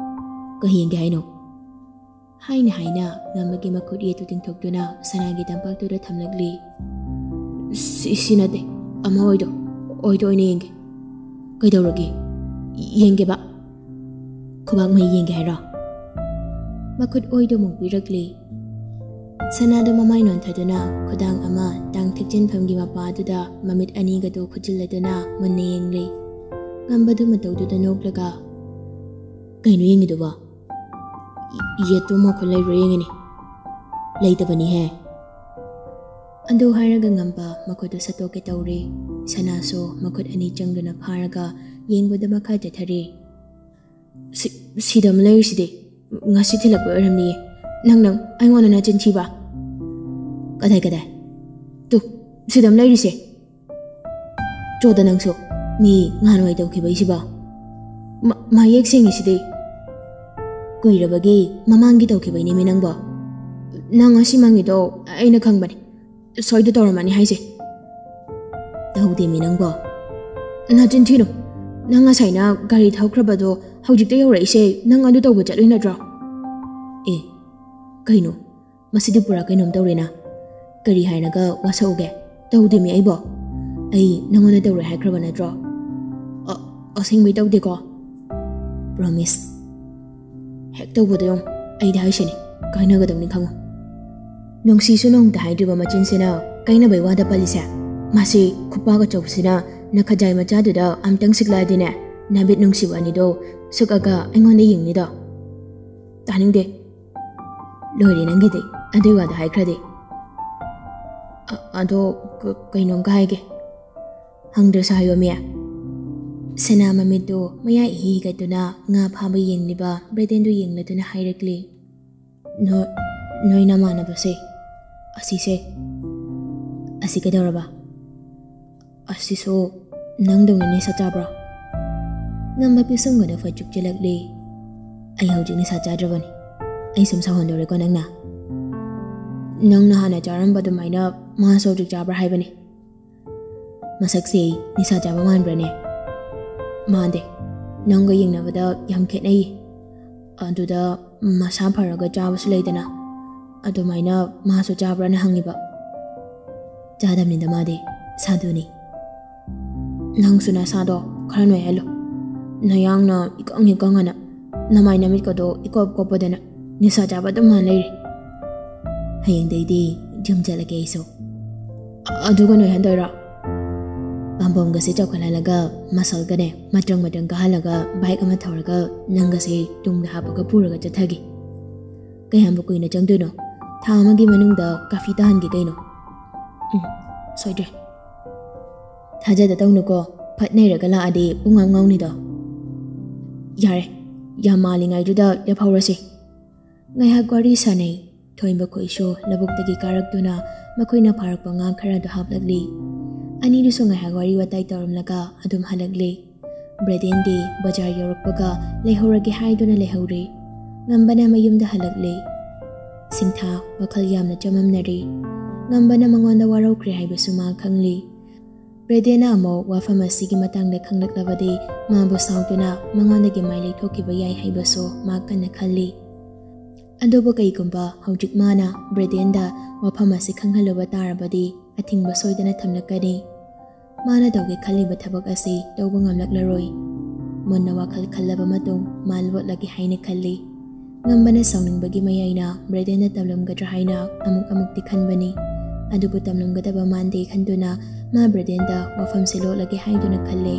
"ꯀꯩ ꯌꯦꯡꯒꯦ ꯍꯥꯏꯅꯣ?" ꯍꯥꯏꯅ ꯍꯥꯏꯅ ꯉꯝꯕꯒꯤ ꯃꯈꯨꯠ ꯌꯦꯠꯇꯨ ꯇꯤꯡꯊꯣꯛꯇꯨꯅ ꯁꯅꯥꯒꯤ ꯇꯝꯄꯥꯛꯇꯨꯗ ꯊꯝꯂꯛꯂꯤ꯫ "ꯁꯤ, ꯁꯤ ꯅꯠꯇꯦ, ꯑꯃ ꯑꯣꯏꯗꯣ, ꯑꯣꯏꯗꯣ ꯑꯣꯏꯅ ꯌꯦꯡꯒꯦ꯫ ꯀꯩꯗꯧꯔꯒꯦ? ꯌꯦꯡꯒꯦꯕ꯫ ꯈꯨꯕꯥꯛ ꯃꯍꯤ ꯌꯦꯡꯒꯦ ꯍꯥꯏꯔꯣ? ꯃꯈꯨꯠ ꯑꯣꯏꯗꯨ ꯑꯃꯨꯛ ꯄꯤꯔꯛꯂꯤ꯫ ꯁꯅꯥꯗꯨ ꯃꯃꯥꯏ ꯅꯣꯟꯊꯗꯨꯅ ꯈꯨꯗꯥꯡ ꯑꯃ ꯇꯥꯡ ꯊꯦꯛꯆꯤꯟꯐꯝꯒꯤ ꯃꯄꯥꯗꯨꯗ ꯃꯃꯤꯠ ꯑꯅꯤꯒꯗꯨ ꯈꯨꯠꯆꯤꯜꯂꯗꯨꯅ ꯃꯨꯟꯅ ꯌꯦꯡꯂꯤ꯫ ꯉꯝꯕꯗꯨ ꯃꯇꯧꯗꯨꯗ ꯅꯣꯛꯂꯒ, "ꯀꯩꯅꯣ ꯌꯦꯡꯉꯤꯗꯨꯕꯣ?" "ꯌꯦꯠꯇꯨ ꯃꯈꯨꯠ ꯂꯩꯕ꯭ꯔꯥ ꯌꯦꯡꯉꯤꯅꯦ꯫ ꯂꯩꯇꯕꯅꯤꯍꯦ꯫" ꯑꯗꯨ ꯍꯥꯏꯔꯒ ꯉꯝꯕ ꯃꯈꯨꯠꯇꯨ ꯁꯠꯇꯣꯛꯀꯦ ꯇꯧꯔꯤ꯫ ꯁꯅꯥꯁꯨ ꯃꯈꯨꯠ ꯑꯅꯤ ꯆꯪꯗꯨꯅ ꯐꯥꯔꯒ ꯌꯦꯡꯕꯗ ꯃꯈꯥ ꯆꯠꯊꯔꯤ꯫ "ꯁꯤ-, ꯁꯤꯗ ꯑꯃ ꯂꯩꯔꯤꯁꯤꯗꯤ꯫ ꯉꯁꯤ ꯊꯤꯜꯂꯛꯄ ꯑꯣꯏꯔꯝꯅꯤꯌꯦ꯫ ꯅꯪ, ꯅꯪ ꯑꯩꯉꯣꯟꯗ ꯅꯆꯤꯟ ꯊꯤꯕ?" "ꯀꯗꯥꯏ, ꯀꯗꯥꯏ? ꯇꯨ, ꯁꯤꯗ ꯑꯃ ꯂꯩꯔꯤꯁꯦ꯫ ꯆꯣꯗ ꯅꯪꯁꯨ, ꯃꯤ ꯉꯍꯥꯟꯋꯥꯏ ꯇꯧꯈꯤꯕꯩꯁꯤꯕꯣ꯫ ꯃ-, ꯃꯌꯦꯛ ꯁꯦꯡꯉꯤꯁꯤꯗꯤ꯫ ꯀꯨꯏꯔꯕꯒꯤ ꯃꯃꯥꯡꯒꯤ ꯇꯧꯈꯤꯕꯩꯅꯦꯃꯤ ꯅꯪꯕꯣ꯫ ꯅꯪ ꯉꯁꯤ ꯃꯪꯉꯤꯗꯣ ꯑꯩꯅ ꯈꯪꯕꯅꯦ꯫ ꯁꯣꯏꯗ ꯇꯧꯔꯝꯃꯅꯤ ꯍꯥꯏꯁꯦ꯫" "ꯇꯧꯗꯦꯃꯤ ꯅꯪꯕꯣ꯫ ꯅꯆꯤꯟ ꯊꯤꯅꯨ꯫ ꯅꯪ ꯉꯁꯥꯏꯅ ꯒꯥꯔꯤ ꯊꯧꯈ꯭ꯔꯕꯗꯣ ꯍꯧꯖꯤꯛꯇ ꯌꯧꯔꯛꯏꯁꯦ ꯅꯪ ꯑꯗꯨ ꯇꯧꯕ ꯆꯠꯂꯨꯏ ꯅꯠꯇ꯭ꯔꯣ?" "ꯑꯦ, ꯀꯩꯅꯣ? ꯃꯁꯤꯗꯤ ꯄꯨꯔꯥ ꯀꯩꯅꯣꯝ ꯇꯧꯔꯦꯅ꯫ ꯀꯔꯤ ꯍꯥꯏꯅꯒ ꯋꯥꯁꯛꯎꯒꯦ? ꯇꯧꯗꯦꯃꯤ ꯑꯩꯕꯣ꯫ ꯑꯩ ꯅꯪꯉꯣꯟꯗ ꯇꯧꯔꯦ ꯍꯥꯏꯈ꯭ꯔꯕ ꯅꯠꯇ꯭ꯔꯣ? ꯑ-, ꯑꯁꯦꯡꯕꯩ ꯇꯧꯗꯦꯀꯣ? Promise꯫ ꯍꯦꯛ ꯇꯧꯕꯗꯣ ꯌꯦꯡꯉꯨ, ꯑꯩꯗꯤ ꯍꯥꯏꯁꯤꯅꯤ, ꯀꯥꯏꯅꯒꯗꯧꯅꯤ ꯈꯪꯉꯨ꯫" ꯅꯨꯡꯁꯤꯁꯨ ꯅꯣꯡꯇ ꯍꯥꯏꯗ꯭ꯔꯤꯕ ꯃꯆꯤꯟꯁꯤꯅ ꯀꯥꯏꯅꯕꯩ ꯋꯥꯗ ꯄꯜꯂꯤꯁꯦ꯫ ꯃꯁꯤ ꯈꯨꯄꯥꯛ ꯑꯆꯧꯕꯁꯤꯅ ꯅꯈꯖꯥꯏ ꯃꯆꯥꯗꯨꯗ ꯑꯝꯇꯪ ꯁꯤꯛꯂꯛꯑꯗꯤꯅꯦ, ꯅꯥꯕꯤꯠ ꯅꯨꯡꯁꯤꯕ ꯑꯅꯤꯗꯣ ꯁꯨꯛꯑꯒ ꯑꯩꯉꯣꯟꯗ ꯌꯦꯡꯅꯤꯗꯣ꯫ ꯇꯥꯅꯤꯡꯗꯦ꯫ ꯂꯣꯏꯔꯦ ꯅꯪꯒꯤꯗꯤ, ꯑꯗꯨꯏ ꯋꯥꯗꯣ ꯍꯥꯏꯈ꯭ꯔꯗꯤ꯫ ꯑ-, ꯑꯗꯣ ꯀ-, ꯀꯩꯅꯣꯝꯒ ꯍꯥꯏꯒꯦ꯫ ꯍꯪꯗ꯭ꯔꯁꯨ ꯍꯥꯏꯌꯣꯃꯤ꯫ ꯁꯅꯥ ꯃꯃꯤꯠꯇꯨ ꯃꯌꯥ ꯏꯍꯤ ꯍꯤꯒꯠꯇꯨꯅ ꯉꯥ ꯐꯥꯕ ꯌꯦꯡꯂꯤꯕ ꯕ꯭ꯔꯦꯗꯦꯟꯗꯨ ꯌꯦꯡꯂꯗꯨꯅ ꯍꯥꯏꯔꯛꯂꯤ꯫ "ꯅꯣ-, ꯅꯣꯏ ꯅꯃꯥꯟꯅꯕꯁꯦ, ꯑꯁꯤꯁꯦ, ꯑꯁꯤ ꯀꯩꯗꯧꯔꯕ? ꯑꯁꯤꯁꯨ ꯅꯪꯗꯧꯅ ꯅꯤꯁꯥ ꯆꯥꯕ꯭ꯔꯣ?" ꯉꯝꯕ ꯄꯤꯁꯨꯝꯒꯗꯣ ꯐꯠ ꯆꯨꯞꯆꯤꯜꯂꯛꯂꯤ꯫ "ꯑꯩ ꯍꯧꯖꯤꯛ ꯅꯤꯁꯥ ꯆꯥꯗ꯭ꯔꯕꯅꯤ꯫ ꯑꯩ ꯁꯨꯝ ꯁꯥꯎꯍꯟꯗꯧꯔꯦꯀꯣ ꯅꯪꯅ꯫ ꯅꯪꯅ ꯍꯥꯟꯅ ꯆꯥꯔꯝꯕ ꯑꯗꯨꯃꯥꯏꯅ ꯃꯥꯁꯨ ꯍꯧꯖꯤꯛ ꯆꯥꯕ꯭ꯔꯥ ꯍꯥꯏꯕꯅꯤ꯫" "ꯃꯁꯛꯁꯦ ꯅꯤꯁꯥ ꯆꯥꯕ ꯃꯥꯟꯕ꯭ꯔꯅꯦ?" "ꯃꯥꯟꯗꯦ꯫ ꯅꯪꯒ ꯌꯦꯡꯅꯕꯗ ꯌꯥꯝ ꯈꯦꯠꯅꯩꯌꯦ꯫ ꯑꯗꯨꯗ ꯃꯁꯥ ꯐꯔꯒ ꯆꯥꯕꯁꯨ ꯂꯩꯗꯅ, ꯑꯗꯨꯃꯥꯏꯅ ꯃꯥꯁꯨ ꯆꯥꯕ꯭ꯔꯥꯅ ꯍꯪꯉꯤꯕ꯫" "ꯆꯥꯗꯕꯅꯤꯗ ꯃꯥꯗꯤ, ꯁꯥꯗꯨꯅꯤ꯫" "ꯅꯪꯁꯨ ꯅꯁꯥꯗꯣ ꯈꯔ ꯅꯣꯏꯍꯜꯂꯨ꯫ ꯅꯌꯥꯡꯅ ꯏꯀꯪ ꯍꯦꯛ ꯀꯪꯉꯅ, ꯅꯃꯥꯏ ꯅꯃꯤꯠꯀꯗꯣ ꯏꯀꯣꯞ ꯀꯣꯞꯄꯗꯅ ꯅꯤꯁꯥ ꯆꯥꯕ ꯑꯗꯨꯝ ꯃꯥꯟ ꯂꯩꯔꯦ꯫ ꯍꯌꯦꯡꯗꯩꯗꯤ ꯖꯤꯝ ꯆꯠꯂꯒꯦ ꯑꯩꯁꯨ꯫ ꯑꯗꯨꯒ ꯅꯣꯏꯍꯟꯗꯣꯏꯔꯣ? ꯄꯥꯝꯕꯣꯝꯒꯁꯦ ꯆꯥꯎꯈꯠꯍꯜꯂꯒ ꯃꯁꯜꯒꯅꯦ ꯃꯇ꯭ꯔꯪ ꯃꯇ꯭ꯔꯪ ꯀꯥꯍꯜꯂꯒ ꯕꯥꯏꯛ ꯑꯃ ꯊꯧꯔꯒ ꯅꯪꯒꯁꯦ ꯇꯨꯡꯗ ꯍꯥꯞꯄꯒ ꯄꯨꯔꯒ ꯆꯠꯊꯒꯦ꯫ ꯀꯌꯥꯝꯕꯨ ꯀꯨꯏꯅ ꯆꯪꯗꯣꯏꯅꯣ? ꯊꯥ ꯑꯃꯒꯤ ꯃꯅꯨꯡꯗ ꯀꯥꯐꯤ ꯇꯥꯍꯟꯒꯦ ꯀꯩꯅꯣ꯫ ꯎꯝ, ꯁꯣꯏꯗ꯭ꯔꯦ꯫ ꯊꯥꯖꯗ ꯇꯧꯅꯨꯀꯣ, ꯐꯠ ꯅꯩꯔꯒ ꯂꯥꯛꯑꯗꯤ ꯄꯨꯡꯉꯥꯎ ꯉꯥꯎꯅꯤꯗꯣ꯫ ꯌꯥꯔꯦ, ꯌꯥꯝ ꯃꯥꯜꯂꯤꯉꯩꯗꯨꯗ ꯂꯦꯞꯍꯧꯔꯁꯤ꯫ ꯉꯥꯏꯍꯥꯛ ꯋꯥꯔꯤ ꯁꯥꯟꯅꯩ꯫ ꯊꯣꯏꯕ ꯈꯣꯏꯁꯨ ꯂꯧꯕꯨꯛꯇꯒꯤ ꯀꯥꯔꯛꯇꯨꯅ ꯃꯈꯣꯏꯅ ꯐꯥꯔꯛꯄ ꯉꯥ ꯈꯔꯗꯨ ꯍꯥꯞꯂꯛꯂꯤ꯫ ꯑꯅꯤꯗꯨꯁꯨ ꯉꯥꯏꯍꯥꯛ ꯋꯥꯔꯤ ꯋꯥꯇꯥꯏ ꯇꯧꯔꯝꯂꯒ ꯑꯗꯨꯝ ꯍꯜꯂꯛꯂꯤ꯫ ꯕ꯭ꯔꯦꯗꯦꯟꯗꯤ ꯕꯖꯥꯔ ꯌꯧꯔꯛꯄꯒ ꯂꯩꯍꯧꯔꯒꯦ ꯍꯥꯏꯗꯨꯅ ꯂꯩꯍꯧꯔꯦ꯫ ꯉꯝꯕꯅ ꯃꯌꯨꯝꯗ ꯍꯜꯂꯛꯂꯦ꯫ ꯁꯤꯡꯊꯥ ꯋꯥꯈꯜ ꯌꯥꯝꯅ ꯆꯃꯝꯅꯔꯦ꯫ ꯉꯝꯕꯅ ꯃꯉꯣꯟꯗ ꯋꯥꯔꯧꯈ꯭ꯔꯦ ꯍꯥꯏꯕꯁꯨ ꯃꯥ ꯈꯪꯂꯤ꯫ ꯕ꯭ꯔꯦꯗꯦꯟꯅ ꯑꯃꯨꯛ ꯋꯥꯐꯝ ꯑꯁꯤꯒꯤ ꯃꯇꯥꯡꯗ ꯈꯪꯂꯛꯂꯕꯗꯤ ꯃꯥꯕꯨ ꯁꯥꯎꯗꯨꯅ ꯃꯉꯣꯟꯗꯒꯤ ꯃꯥꯏ ꯂꯩꯊꯣꯛꯈꯤꯕ ꯌꯥꯏ ꯍꯥꯏꯕꯁꯨ ꯃꯥ ꯀꯟꯅ ꯈꯜꯂꯤ꯫ ꯑꯗꯨꯕꯨ ꯀꯩꯒꯨꯝꯕ ꯍꯧꯖꯤꯛ ꯃꯥꯅ ꯕ꯭ꯔꯦꯗꯦꯟꯗ ꯋꯥꯐꯝ ꯑꯁꯤ ꯈꯪꯍꯜꯂꯨꯕ ꯇꯥꯔꯕꯗꯤ ꯑꯊꯤꯡꯕ ꯁꯣꯏꯗꯅ ꯊꯝꯂꯛꯀꯅꯤ꯫ ꯃꯥꯅ ꯇꯧꯒꯦ ꯈꯜꯂꯤꯕ ꯊꯕꯛ ꯑꯁꯤ ꯇꯧꯕ ꯉꯝꯂꯛꯂꯔꯣꯏ꯫ ꯃꯨꯟꯅ ꯋꯥꯈꯜ ꯈꯜꯂꯕ ꯃꯇꯨꯡ ꯃꯥ ꯂꯣꯠꯂꯒꯦ ꯍꯥꯏꯅ ꯈꯜꯂꯤ꯫ ꯉꯝꯕꯅ ꯁꯥꯎꯅꯤꯡꯕꯒꯤ ꯃꯌꯥꯏꯅ ꯕ꯭ꯔꯦꯗꯦꯟꯗ ꯇꯝꯂꯝꯒꯗ꯭ꯔꯥ ꯍꯥꯏꯅ ꯑꯃꯨꯛ ꯑꯃꯨꯛꯇꯤ ꯈꯟꯕꯅꯤ꯫ ꯑꯗꯨꯕꯨ ꯇꯝꯂꯝꯒꯗꯕ ꯃꯥꯟꯗꯦ ꯈꯟꯗꯨꯅ ꯃꯥ ꯕ꯭ꯔꯦꯗꯦꯟꯗ ꯋꯥꯐꯝꯁꯦ ꯂꯣꯠꯂꯒꯦ ꯍꯥꯏꯗꯨꯅ ꯈꯜꯂꯦ꯫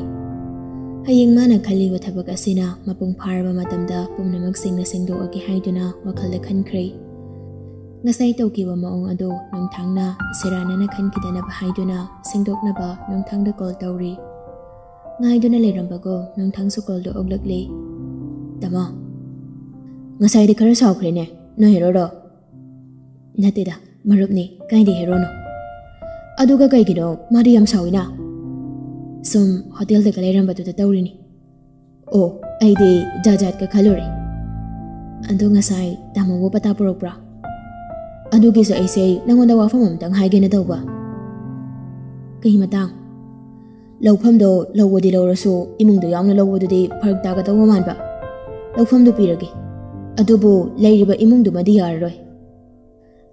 ꯍꯌꯦꯡ ꯃꯥꯅ ꯈꯜꯂꯤꯕ ꯊꯕꯛ ꯑꯁꯤꯅ ꯃꯄꯨꯡ ꯐꯥꯔꯕ ꯃꯇꯝꯗ ꯄꯨꯝꯅꯃꯛ ꯁꯦꯡꯅ ꯁꯦꯡꯗꯣꯛꯑꯒꯦ ꯍꯥꯏꯗꯨꯅ ꯋꯥꯈꯜꯗ ꯈꯟꯈ꯭ꯔꯦ꯫ ꯉꯁꯥꯏ ꯇꯧꯈꯤꯕ ꯃꯑꯣꯡ ꯑꯗꯨ ꯅꯣꯡꯊꯥꯡꯅ ꯁꯦꯔꯥꯟꯅꯅ ꯈꯟꯈꯤꯗꯅꯕ ꯍꯥꯏꯗꯨꯅ ꯁꯦꯡꯗꯣꯛꯅꯕ ꯅꯣꯡꯊꯥꯡꯗ ꯀꯣꯜ ꯇꯧꯔꯤ꯫ ꯉꯥꯏꯗꯨꯅ ꯂꯩꯔꯝꯕꯒꯨꯝ ꯅꯣꯡꯊꯥꯡꯁꯨ ꯀꯣꯜꯗꯨ ꯑꯣꯛꯂꯛꯂꯦ꯫ ꯇꯥꯃꯣ, ꯉꯁꯥꯏꯗꯤ ꯈꯔ ꯁꯥꯎꯈ꯭ꯔꯦꯅꯦ ꯅꯣꯏ ꯍꯦꯔꯣꯗꯣ꯫ ꯅꯠꯇꯦꯗ, ꯃꯔꯨꯞꯅꯤ, ꯀꯥꯏꯗꯩ ꯍꯦꯔꯣꯅꯣ? ꯑꯗꯨꯒ ꯀꯩꯒꯤꯅꯣ ꯃꯥꯗꯤ ꯌꯥꯝ ꯁꯥꯎꯏꯅ? ꯁꯨꯝ ꯍꯣꯇꯦꯜꯗꯒ ꯂꯩꯔꯝꯕꯗꯨꯗ ꯇꯧꯔꯤꯅꯤ꯫ ꯑꯣ, ꯑꯩꯗꯤ ꯖꯥꯠ ꯖꯥꯠꯀ ꯈꯜꯂꯨꯔꯦ꯫ ꯑꯗꯣ ꯉꯁꯥꯏ ꯇꯥꯃꯣꯕꯨ ꯄꯇꯥ ꯄꯨꯔꯛꯄ꯭ꯔꯥ? ꯑꯗꯨꯒꯤꯁꯨ ꯑꯩꯁꯦ ꯅꯪꯉꯣꯟꯗ ꯋꯥꯐꯝ ꯑꯃꯇꯪ ꯍꯥꯏꯒꯦꯅ ꯇꯧꯕ꯫ ꯀꯩ ꯃꯇꯥꯡ? ꯂꯧꯐꯝꯗꯣ ꯂꯧꯕꯗꯤ ꯂꯧꯔꯁꯨ ꯏꯃꯨꯡꯗꯣ ꯌꯥꯎꯅ ꯂꯧꯕꯗꯨꯗꯤ ꯐꯔꯛ ꯇꯥꯒꯗꯧꯕ ꯃꯥꯟꯕ꯫ ꯂꯧꯐꯝꯗꯨ ꯄꯤꯔꯒꯦ, ꯑꯗꯨꯕꯨ ꯂꯩꯔꯤꯕ ꯏꯃꯨꯡꯗꯨꯃꯗꯤ ꯌꯥꯔꯔꯣꯏ꯫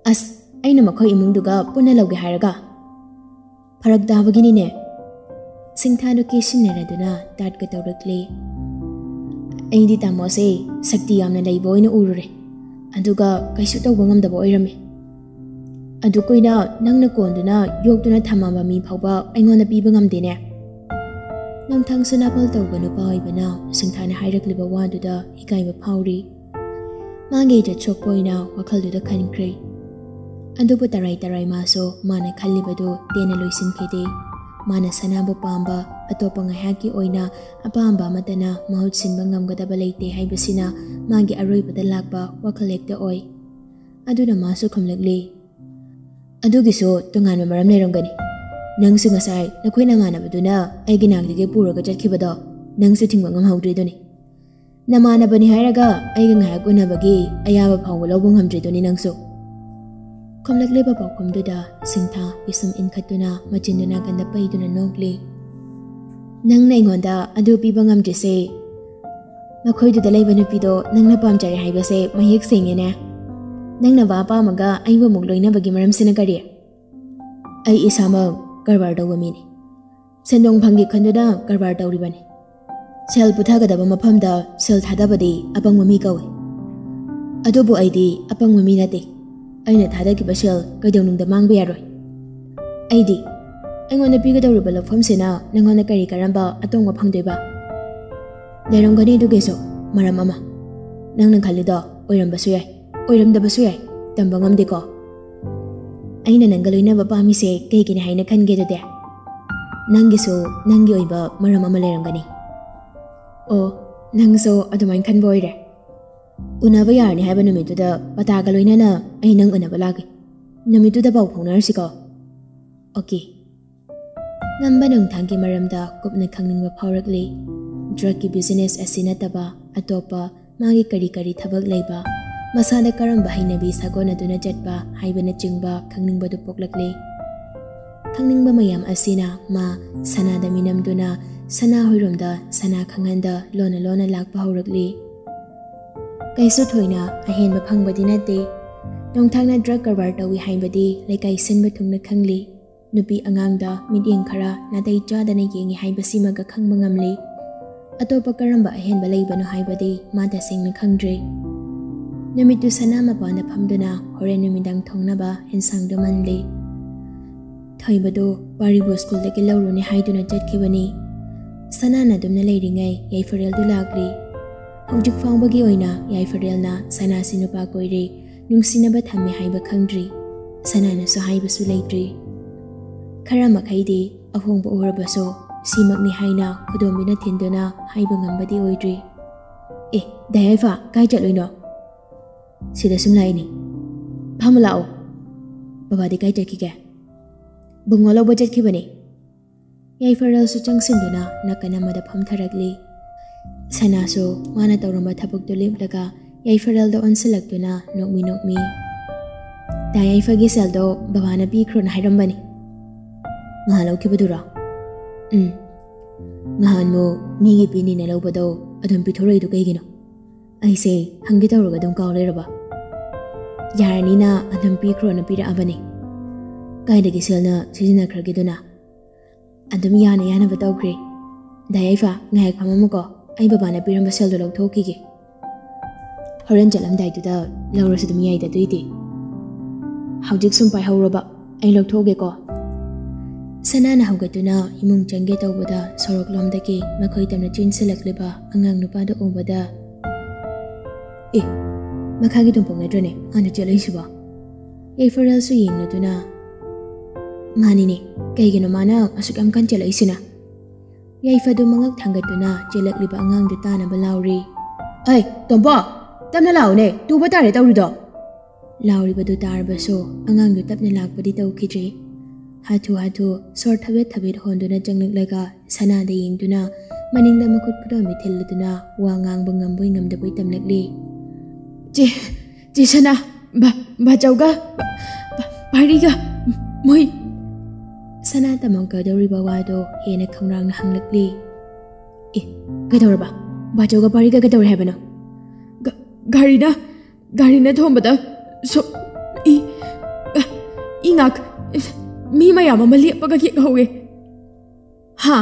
ꯑꯁ, ꯑꯩꯅ ꯃꯈꯣꯏ ꯏꯃꯨꯡꯗꯨꯒ ꯄꯨꯟꯅ ꯂꯧꯒꯦ ꯍꯥꯏꯔꯒ? ꯐꯔꯛ ꯇꯥꯕꯒꯤꯅꯤꯅꯦ꯫ ꯁꯤꯡꯊꯥꯗꯨ ꯀꯦꯁꯤꯟꯅꯔꯗꯨꯅ ꯇꯥꯠꯀ ꯇꯧꯔꯛꯂꯦ꯫ ꯑꯩꯗꯤ ꯇꯥꯃꯣꯁꯦ ꯁꯛꯇꯤ ꯌꯥꯝꯅ ꯂꯩꯕ ꯑꯣꯏꯅ ꯎꯔꯨꯔꯦ, ꯑꯗꯨꯒ ꯀꯩꯁꯨ ꯇꯧꯕ ꯉꯝꯗꯕ ꯑꯣꯏꯔꯝꯃꯦ꯫ ꯑꯗꯨ ꯀꯨꯏꯅ ꯅꯪꯅ ꯀꯣꯟꯗꯨꯅ ꯌꯣꯛꯇꯨꯅ ꯊꯝꯃꯕ ꯃꯤ ꯐꯥꯎꯕ ꯑꯩꯉꯣꯟꯗ ꯄꯤꯕ ꯉꯝꯗꯦꯅꯦ꯫ ꯅꯣꯡꯊꯥꯡ ꯁꯅꯥꯄꯜ ꯇꯧꯕ ꯅꯨꯄꯥ ꯑꯣꯏꯕꯅ ꯁꯤꯡꯊꯥꯅ ꯍꯥꯏꯔꯛꯂꯤꯕ ꯋꯥꯗꯨꯗ ꯏꯀꯥꯏꯕ ꯐꯥꯎꯔꯤ꯫ ꯃꯥꯒꯤ ꯏꯖꯠ ꯁꯣꯛꯄ ꯑꯣꯏꯅ ꯋꯥꯈꯜꯗꯨꯗ ꯈꯟꯈ꯭ꯔꯦ꯫ ꯑꯗꯨꯕꯨ ꯇꯔꯥꯏ ꯇꯔꯥꯏ ꯃꯥꯁꯨ ꯃꯥꯅ ꯈꯜꯂꯤꯕꯗꯨ ꯇꯦꯟꯅ ꯂꯣꯏꯁꯤꯟꯈꯤꯗꯦ꯫ ꯃꯥꯅ ꯁꯅꯥꯕꯨ ꯄꯥꯝꯕ, ꯑꯇꯣꯞꯄ ꯉꯥꯏꯍꯥꯛꯀꯤ ꯑꯣꯏꯅ ꯑꯄꯥꯝꯕ ꯑꯃꯠꯇꯅ ꯃꯍꯨꯠ ꯁꯤꯟꯕ ꯉꯝꯒꯗꯕ ꯂꯩꯇꯦ ꯍꯥꯏꯕꯁꯤꯅ ꯃꯥꯒꯤ ꯑꯔꯣꯏꯕꯗ ꯂꯥꯛꯄ ꯋꯥꯈꯜ ꯍꯦꯛꯇ ꯑꯣꯏ꯫ ꯑꯗꯨꯅ ꯃꯥꯁꯨ ꯈꯨꯝꯂꯛꯂꯤ, "ꯑꯗꯨꯒꯤꯁꯨ ꯇꯣꯉꯥꯟꯕ ꯃꯔꯝ ꯂꯩꯔꯝꯒꯅꯤ꯫ ꯅꯪꯁꯨ ꯉꯁꯥꯏ ꯅꯈꯣꯏ ꯅꯃꯥꯟꯅꯕꯗꯨꯅ ꯑꯩꯒꯤ ꯅꯥꯛꯇꯒꯤ ꯄꯨꯔꯒ ꯆꯠꯈꯤꯕꯗꯣ ꯅꯪꯁꯨ ꯊꯤꯡꯕ ꯉꯝꯍꯧꯗ꯭ꯔꯤꯗꯨꯅꯤ꯫ ꯅꯃꯥꯟꯅꯕꯅꯤ ꯍꯥꯏꯔꯒ ꯑꯩꯒ ꯉꯥꯏꯍꯥꯛ ꯎꯅꯕꯒꯤ ꯑꯌꯥꯕ ꯐꯥꯎꯕ ꯂꯧꯕ ꯉꯝꯗ꯭ꯔꯤꯗꯨꯅꯤ ꯅꯪꯁꯨ꯫" ꯈꯨꯝꯂꯛꯂꯤꯕ ꯄꯥꯎꯈꯨꯝꯗꯨꯗ ꯁꯤꯡꯊꯥ ꯄꯤꯁꯨꯝ ꯏꯟꯈꯠꯇꯨꯅ ꯃꯆꯤꯟꯗꯨ ꯅꯥꯀꯟꯗ ꯄꯩꯗꯨꯅ ꯅꯣꯛꯂꯤ꯫ "ꯅꯪꯅ ꯑꯩꯉꯣꯟꯗ ꯑꯗꯨ ꯄꯤꯕ ꯉꯝꯗ꯭ꯔꯤꯁꯦ ꯃꯈꯣꯏꯗꯨꯗ ꯂꯩꯕ ꯅꯨꯄꯤꯗꯣ ꯅꯪꯅ ꯄꯥꯝꯖꯔꯦ ꯍꯥꯏꯕꯁꯦ ꯃꯌꯦꯛ ꯁꯦꯡꯉꯦꯅꯦ꯫ ꯅꯪꯅ ꯋꯥ ꯄꯥꯝꯃꯒ ꯑꯩꯕꯨ ꯑꯃꯨꯛ ꯂꯣꯏꯅꯕꯒꯤ ꯃꯔꯝꯁꯤꯅ ꯀꯔꯤ?" "ꯑꯩ ꯏꯁꯥꯃꯛ ꯀꯔꯕꯥꯔ ꯇꯧꯕ ꯃꯤꯅꯤ꯫ ꯁꯦꯟꯗꯣꯡ ꯐꯪꯒꯦ ꯈꯟꯗꯨꯅ ꯀꯔꯕꯥꯔ ꯇꯧꯔꯤꯕꯅꯤ꯫ ꯁꯦꯜ ꯄꯨꯊꯒꯗꯕ ꯃꯐꯝꯗ ꯁꯦꯜ ꯊꯥꯗꯕꯗꯤ ꯑꯄꯪꯕ ꯃꯤ ꯀꯧꯏ꯫ ꯑꯗꯨꯕꯨ ꯑꯩꯗꯤ ꯑꯄꯪꯕ ꯃꯤ ꯅꯠꯇꯦ꯫ ꯑꯩꯅ ꯊꯥꯗꯈꯤꯕ ꯁꯦꯜ ꯀꯩꯗꯧꯅꯨꯡꯗ ꯃꯥꯡꯕ ꯌꯥꯔꯣꯏ꯫ ꯑꯩꯗꯤ ꯑꯩꯉꯣꯟꯗ ꯄꯤꯒꯗꯧꯔꯤꯕ ꯂꯧꯐꯝꯁꯤꯅ ꯅꯪꯉꯣꯟꯗ ꯀꯔꯤ ꯀꯔꯝꯕ ꯑꯇꯣꯡꯕ ꯐꯪꯗꯣꯏꯕ?" "ꯂꯩꯔꯝꯒꯅꯤ ꯑꯗꯨꯒꯤꯁꯨ ꯃꯔꯝ ꯑꯃ꯫ ꯅꯪꯅ ꯈꯜꯂꯤꯗꯣ ꯑꯣꯏꯔꯝꯕꯁꯨ ꯌꯥꯏ, ꯑꯣꯏꯔꯝꯗꯕꯁꯨ ꯌꯥꯏ, ꯇꯝꯕ ꯉꯝꯗꯦꯀꯣ꯫ ꯑꯩꯅ ꯅꯪꯒ ꯂꯣꯏꯅꯕ ꯄꯥꯝꯃꯤꯁꯦ ꯀꯩꯒꯤꯅꯤ ꯍꯥꯏꯅ ꯈꯟꯒꯦ ꯑꯗꯨꯗꯤ? ꯅꯪꯒꯤꯁꯨ ꯅꯪꯒꯤ ꯑꯣꯏꯕ ꯃꯔꯝ ꯑꯃ ꯂꯩꯔꯝꯒꯅꯤ꯫" "ꯑꯣ, ꯅꯪꯁꯨ ꯑꯗꯨꯃꯥꯏꯅ ꯈꯟꯕ ꯑꯣꯏꯔꯦ꯫ ꯎꯅꯕ ꯌꯥꯔꯅꯤ ꯍꯥꯏꯕ ꯅꯨꯃꯤꯠꯇꯨꯗ ꯄꯇꯥꯒ ꯂꯣꯏꯅꯅ ꯑꯩ ꯅꯪ ꯎꯅꯕ ꯂꯥꯛꯀꯦ꯫ ꯅꯨꯃꯤꯠꯇꯨꯗ ꯄꯥꯎ ꯐꯥꯎꯅꯔꯁꯤꯀꯣ꯫" "ꯑꯣꯀꯦ꯫" ꯉꯝꯕ ꯅꯣꯡꯊꯥꯡꯒꯤ ꯃꯔꯝꯗ ꯀꯨꯞꯅ ꯈꯪꯅꯤꯡꯕ ꯐꯥꯎꯔꯛꯂꯤ꯫ ꯗ꯭ꯔꯒꯀꯤ ꯕꯤꯖꯤꯅꯦꯁ ꯑꯁꯤ ꯅꯠꯇꯕ ꯑꯇꯣꯞꯄ ꯃꯥꯒꯤ ꯀꯔꯤ ꯀꯔꯤ ꯊꯕꯛ ꯂꯩꯕ, ꯃꯁꯥꯗ ꯀꯔꯝꯕ ꯍꯩꯅꯕꯤ ꯁꯥꯒꯣꯟꯅꯗꯨꯅ ꯆꯠꯄ ꯍꯥꯏꯕꯅꯆꯤꯡꯕ ꯈꯪꯅꯤꯡꯕꯗꯨ ꯄꯣꯛꯂꯛꯂꯤ꯫ ꯈꯪꯅꯤꯡꯕ ꯃꯌꯥꯝ ꯑꯁꯤꯅ ꯃꯥ ꯁꯅꯥꯗ ꯃꯤꯅꯝꯗꯨꯅ ꯁꯅꯥ ꯍꯨꯏꯔꯣꯝꯗ ꯁꯅꯥ ꯈꯪꯍꯟꯗ ꯂꯣꯟꯅ ꯂꯣꯟꯅ ꯂꯥꯛꯄ ꯍꯧꯔꯛꯂꯤ꯫ ꯀꯩꯁꯨ ꯊꯣꯏꯅ ꯑꯍꯦꯟꯕ ꯐꯪꯕꯗꯤ ꯅꯠꯇꯦ꯫ ꯅꯣꯡꯊꯥꯡꯅ ꯗ꯭ꯔꯒ ꯀꯔꯕꯥꯔ ꯇꯧꯏ ꯍꯥꯏꯕꯗꯤ ꯂꯩꯀꯥꯏ ꯁꯤꯟꯕ ꯊꯨꯡꯅ ꯈꯪꯂꯤ꯫ ꯅꯨꯄꯤ ꯑꯉꯥꯡꯗ ꯃꯤꯠꯌꯦꯡ ꯈꯔ ꯅꯥꯇꯩ ꯆꯥꯗꯅ ꯌꯦꯡꯉꯤ ꯍꯥꯏꯕꯁꯤꯃꯒ ꯈꯪꯕ ꯉꯝꯂꯤ꯫ ꯑꯇꯣꯞꯄ ꯀꯔꯝꯕ ꯑꯍꯦꯟꯕ ꯂꯩꯕꯅꯣ ꯍꯥꯏꯕꯗꯤ ꯃꯥ ꯇꯁꯦꯡꯅ ꯈꯪꯗ꯭ꯔꯤ꯫ ꯅꯨꯃꯤꯠꯇꯨ ꯁꯅꯥ ꯃꯄꯥꯟꯗ ꯐꯝꯗꯨꯅ ꯍꯣꯔꯦꯟ ꯅꯨꯃꯤꯗꯥꯡ ꯊꯣꯡꯅꯕ ꯑꯦꯟꯁꯥꯡꯗꯨ ꯃꯟꯂꯤ꯫ ꯊꯣꯏꯕꯗꯨ ꯄꯥꯔꯤꯕꯨ ꯁ꯭ꯀꯨꯜꯗꯒꯤ ꯂꯧꯔꯨꯅꯤ ꯍꯥꯏꯗꯨꯅ ꯆꯠꯈꯤꯕꯅꯤ꯫ ꯁꯅꯥꯅ ꯑꯗꯨꯝꯅ ꯂꯩꯔꯤꯉꯩ ꯌꯥꯏꯐꯔꯦꯜꯗꯨ ꯂꯥꯛꯂꯤ꯫ ꯍꯧꯖꯤꯛ ꯐꯥꯎꯕꯒꯤ ꯑꯣꯏꯅ ꯌꯥꯏꯐꯔꯦꯜꯅ ꯁꯅꯥꯁꯤ ꯅꯨꯄꯥ ꯀꯣꯏꯔꯦ, ꯅꯨꯡꯁꯤꯅꯕ ꯊꯝꯃꯦ ꯍꯥꯏꯕ ꯈꯪꯗ꯭ꯔꯤ꯫ ꯁꯅꯥꯅꯁꯨ ꯍꯥꯏꯕꯁꯨ ꯂꯩꯇ꯭ꯔꯤ꯫ ꯈꯔ ꯃꯈꯩꯗꯤ ꯑꯍꯣꯡꯕ ꯎꯔꯕꯁꯨ ꯁꯤꯃꯛꯅꯤ ꯍꯥꯏꯅ ꯈꯨꯗꯣꯝꯕꯤꯅ ꯊꯤꯟꯗꯨꯅ ꯍꯥꯏꯕ ꯉꯝꯕꯗꯤ ꯑꯣꯏꯗ꯭ꯔꯤ꯫ "ꯑꯦ, ꯗꯥ ꯌꯥꯏꯐ, ꯀꯥꯏ ꯆꯠꯂꯨꯏꯅꯣ?" "ꯁꯤꯗ ꯁꯨꯝ ꯂꯥꯛꯏꯅꯤ꯫ ꯐꯝꯃ ꯂꯥꯛꯑꯣ꯫ ꯕꯕꯥꯗꯤ ꯀꯥꯏ ꯆꯠꯈꯤꯒꯦ?" "ꯕꯨꯡꯉꯣ ꯂꯧꯕ ꯆꯠꯈꯤꯕꯅꯤ꯫" ꯌꯥꯏꯐꯔꯦꯜꯁꯨ ꯆꯪꯁꯤꯟꯗꯨꯅ ꯅꯥꯀꯟ ꯑꯃꯗ ꯐꯝꯊꯔꯛꯂꯤ꯫ ꯁꯅꯥꯁꯨ ꯃꯥꯅ ꯇꯧꯔꯝꯕ ꯊꯕꯛꯇꯨ ꯂꯦꯞꯂꯒ ꯌꯥꯏꯐꯔꯦꯜꯗ ꯑꯣꯟꯁꯤꯜꯂꯛꯇꯨꯅ ꯅꯣꯛꯃꯤ ꯅꯣꯛꯃꯤ, "ꯗꯥ ꯌꯥꯏꯐꯒꯤ ꯁꯦꯜꯗꯣ ꯕꯕꯥꯅ ꯄꯤꯈ꯭ꯔꯣꯅ ꯍꯥꯏꯔꯝꯕꯅꯤ꯫" "ꯉꯍꯥꯟ ꯂꯧꯈꯤꯕꯗꯨꯔꯣ?" "ꯎꯝ꯫ ꯉꯍꯥꯟꯃꯨꯛ ꯃꯤꯒꯤ ꯄꯤꯅꯤꯅ ꯂꯧꯕꯗꯣ ꯑꯗꯨꯝ ꯄꯤꯊꯣꯔꯛꯏꯗꯣ ꯀꯩꯒꯤꯅꯣ? ꯑꯩꯁꯦ ꯍꯪꯒꯦ ꯇꯧꯔꯒ ꯑꯗꯨꯝ ꯀꯥꯎ ꯂꯩꯔꯕ꯫ ꯌꯥꯔꯅꯤꯅ ꯑꯗꯨꯝ ꯄꯤꯈ꯭ꯔꯣꯅ ꯄꯤꯔꯛꯑꯕꯅꯤ꯫ ꯀꯥꯏꯗꯒꯤ ꯁꯦꯜꯅ ꯁꯤꯖꯤꯟꯅꯈ꯭ꯔꯒꯦꯗꯨꯅ?" "ꯑꯗꯨꯝ ꯌꯥꯅ ꯌꯥꯅꯕ ꯇꯧꯈ꯭ꯔꯦ꯫ ꯗꯥ ꯌꯥꯏꯐ, ꯉꯥꯏꯍꯥꯛ ꯐꯝꯃꯝꯃꯨꯀꯣ, ꯑꯩ ꯕꯕꯥꯅ ꯄꯤꯔꯝꯕ ꯁꯦꯜꯗꯣ ꯂꯧꯊꯣꯛꯈꯤꯒꯦ꯫ ꯍꯣꯔꯦꯟ ꯆꯠꯂꯝꯗꯥꯏꯗꯨꯗ ꯂꯧꯔꯁꯨ ꯑꯗꯨꯝ ꯌꯥꯏꯗ ꯑꯗꯨꯏꯗꯤ꯫ ꯍꯧꯖꯤꯛ ꯁꯨꯝ ꯄꯥꯏꯍꯧꯔꯣꯕ, ꯑꯩ ꯂꯧꯊꯣꯛꯑꯒꯦꯀꯣ꯫" ꯁꯅꯥꯅ ꯍꯧꯒꯠꯇꯨꯅ ꯏꯃꯨꯡ ꯆꯪꯒꯦ ꯇꯧꯕꯗ ꯁꯣꯔꯣꯛꯂꯣꯝꯗꯒꯤ ꯃꯈꯣꯏ ꯇꯝꯅ ꯆꯦꯟꯁꯤꯜꯂꯛꯂꯤꯕ ꯑꯉꯥꯡ ꯅꯨꯄꯥꯗꯨ ꯎꯕꯗ, "ꯑꯦ, ꯃꯈꯥꯒꯤ ꯇꯣꯝꯄꯣꯛ ꯅꯠꯇ꯭ꯔꯅꯦ ꯑꯥꯗ ꯆꯦꯜꯂꯛꯏꯁꯤꯕꯣ?" ꯌꯥꯏꯐꯔꯦꯜꯁꯨ ꯌꯦꯡꯂꯗꯨꯅ, "ꯃꯥꯅꯤꯅꯦ, ꯀꯩꯒꯤꯅꯣ ꯃꯥꯅ ꯑꯁꯨꯛ ꯌꯥꯝ ꯀꯟ ꯆꯦꯜꯂꯛꯏꯁꯤꯅ?" ꯌꯥꯏꯐꯗꯨ ꯃꯉꯛ ꯊꯥꯡꯒꯠꯇꯨꯅ ꯆꯦꯜꯂꯛꯂꯤꯕ ꯑꯉꯥꯡꯗꯨ ꯇꯥꯅꯕ ꯂꯥꯎꯔꯤ꯫ "ꯑꯩ, ꯇꯣꯝꯄꯣꯛ, ꯇꯞꯅ ꯂꯥꯛꯎꯅꯦ, ꯇꯨꯕ ꯇꯥꯔꯦ ꯇꯧꯔꯤꯗꯣ!" ꯂꯥꯎꯔꯤꯕꯗꯨ ꯇꯥꯔꯕꯁꯨ ꯑꯉꯥꯡꯗꯨ ꯇꯞꯅ ꯂꯥꯛꯄꯗꯤ ꯇꯧꯈꯤꯗ꯭ꯔꯦ꯫ ꯍꯥꯊꯨ ꯍꯥꯊꯨ ꯁꯣꯔ ꯊꯕꯦꯠ ꯊꯕꯦꯠ ꯍꯣꯟꯗꯨꯅ ꯆꯪꯂꯛꯂꯒ ꯁꯅꯥꯗ ꯌꯦꯡꯗꯨꯅ ꯃꯅꯤꯡꯗ ꯃꯈꯨꯠ ꯈꯨꯗꯣꯝꯕꯤ ꯊꯤꯜꯂꯗꯨꯅ ꯋꯥ ꯉꯥꯡꯕ ꯉꯝꯕꯣꯏ ꯉꯝꯗꯕꯣꯏ ꯇꯝꯂꯛꯂꯤ꯫ "ꯆꯦ, ꯆꯦ ꯁꯅꯥ, ꯕꯥ-, ꯕꯥꯆꯧꯒ, ꯕꯥ-, ꯕꯥ-, ꯕꯥꯔꯤꯒ, ꯃꯣꯏ꯫" ꯁꯅꯥ ꯇꯝꯃꯛꯀꯗꯧꯔꯤꯕ ꯋꯥꯗꯣ ꯍꯦꯟꯅ ꯈꯧꯔꯥꯡꯅ ꯍꯪꯂꯛꯂꯤ꯫ "ꯑꯦ, ꯀꯩꯗꯧꯔꯕ? ꯕꯥꯆꯧꯒ ꯕꯥꯔꯤꯒ ꯀꯩꯗꯧꯔꯦ ꯍꯥꯏꯕꯅꯣ?" "ꯒ-, ꯒꯥꯔꯤꯅ, ꯒꯥꯔꯤꯅ ꯊꯣꯝꯕꯗ ꯁꯣ-, ꯏ-, ꯏ ꯉꯥꯛ-, ꯃꯤ ꯃꯌꯥꯝ ꯑꯃ ꯂꯦꯞꯄꯒ ꯌꯦꯛꯍꯧꯋꯦ꯫" "ꯍꯥ?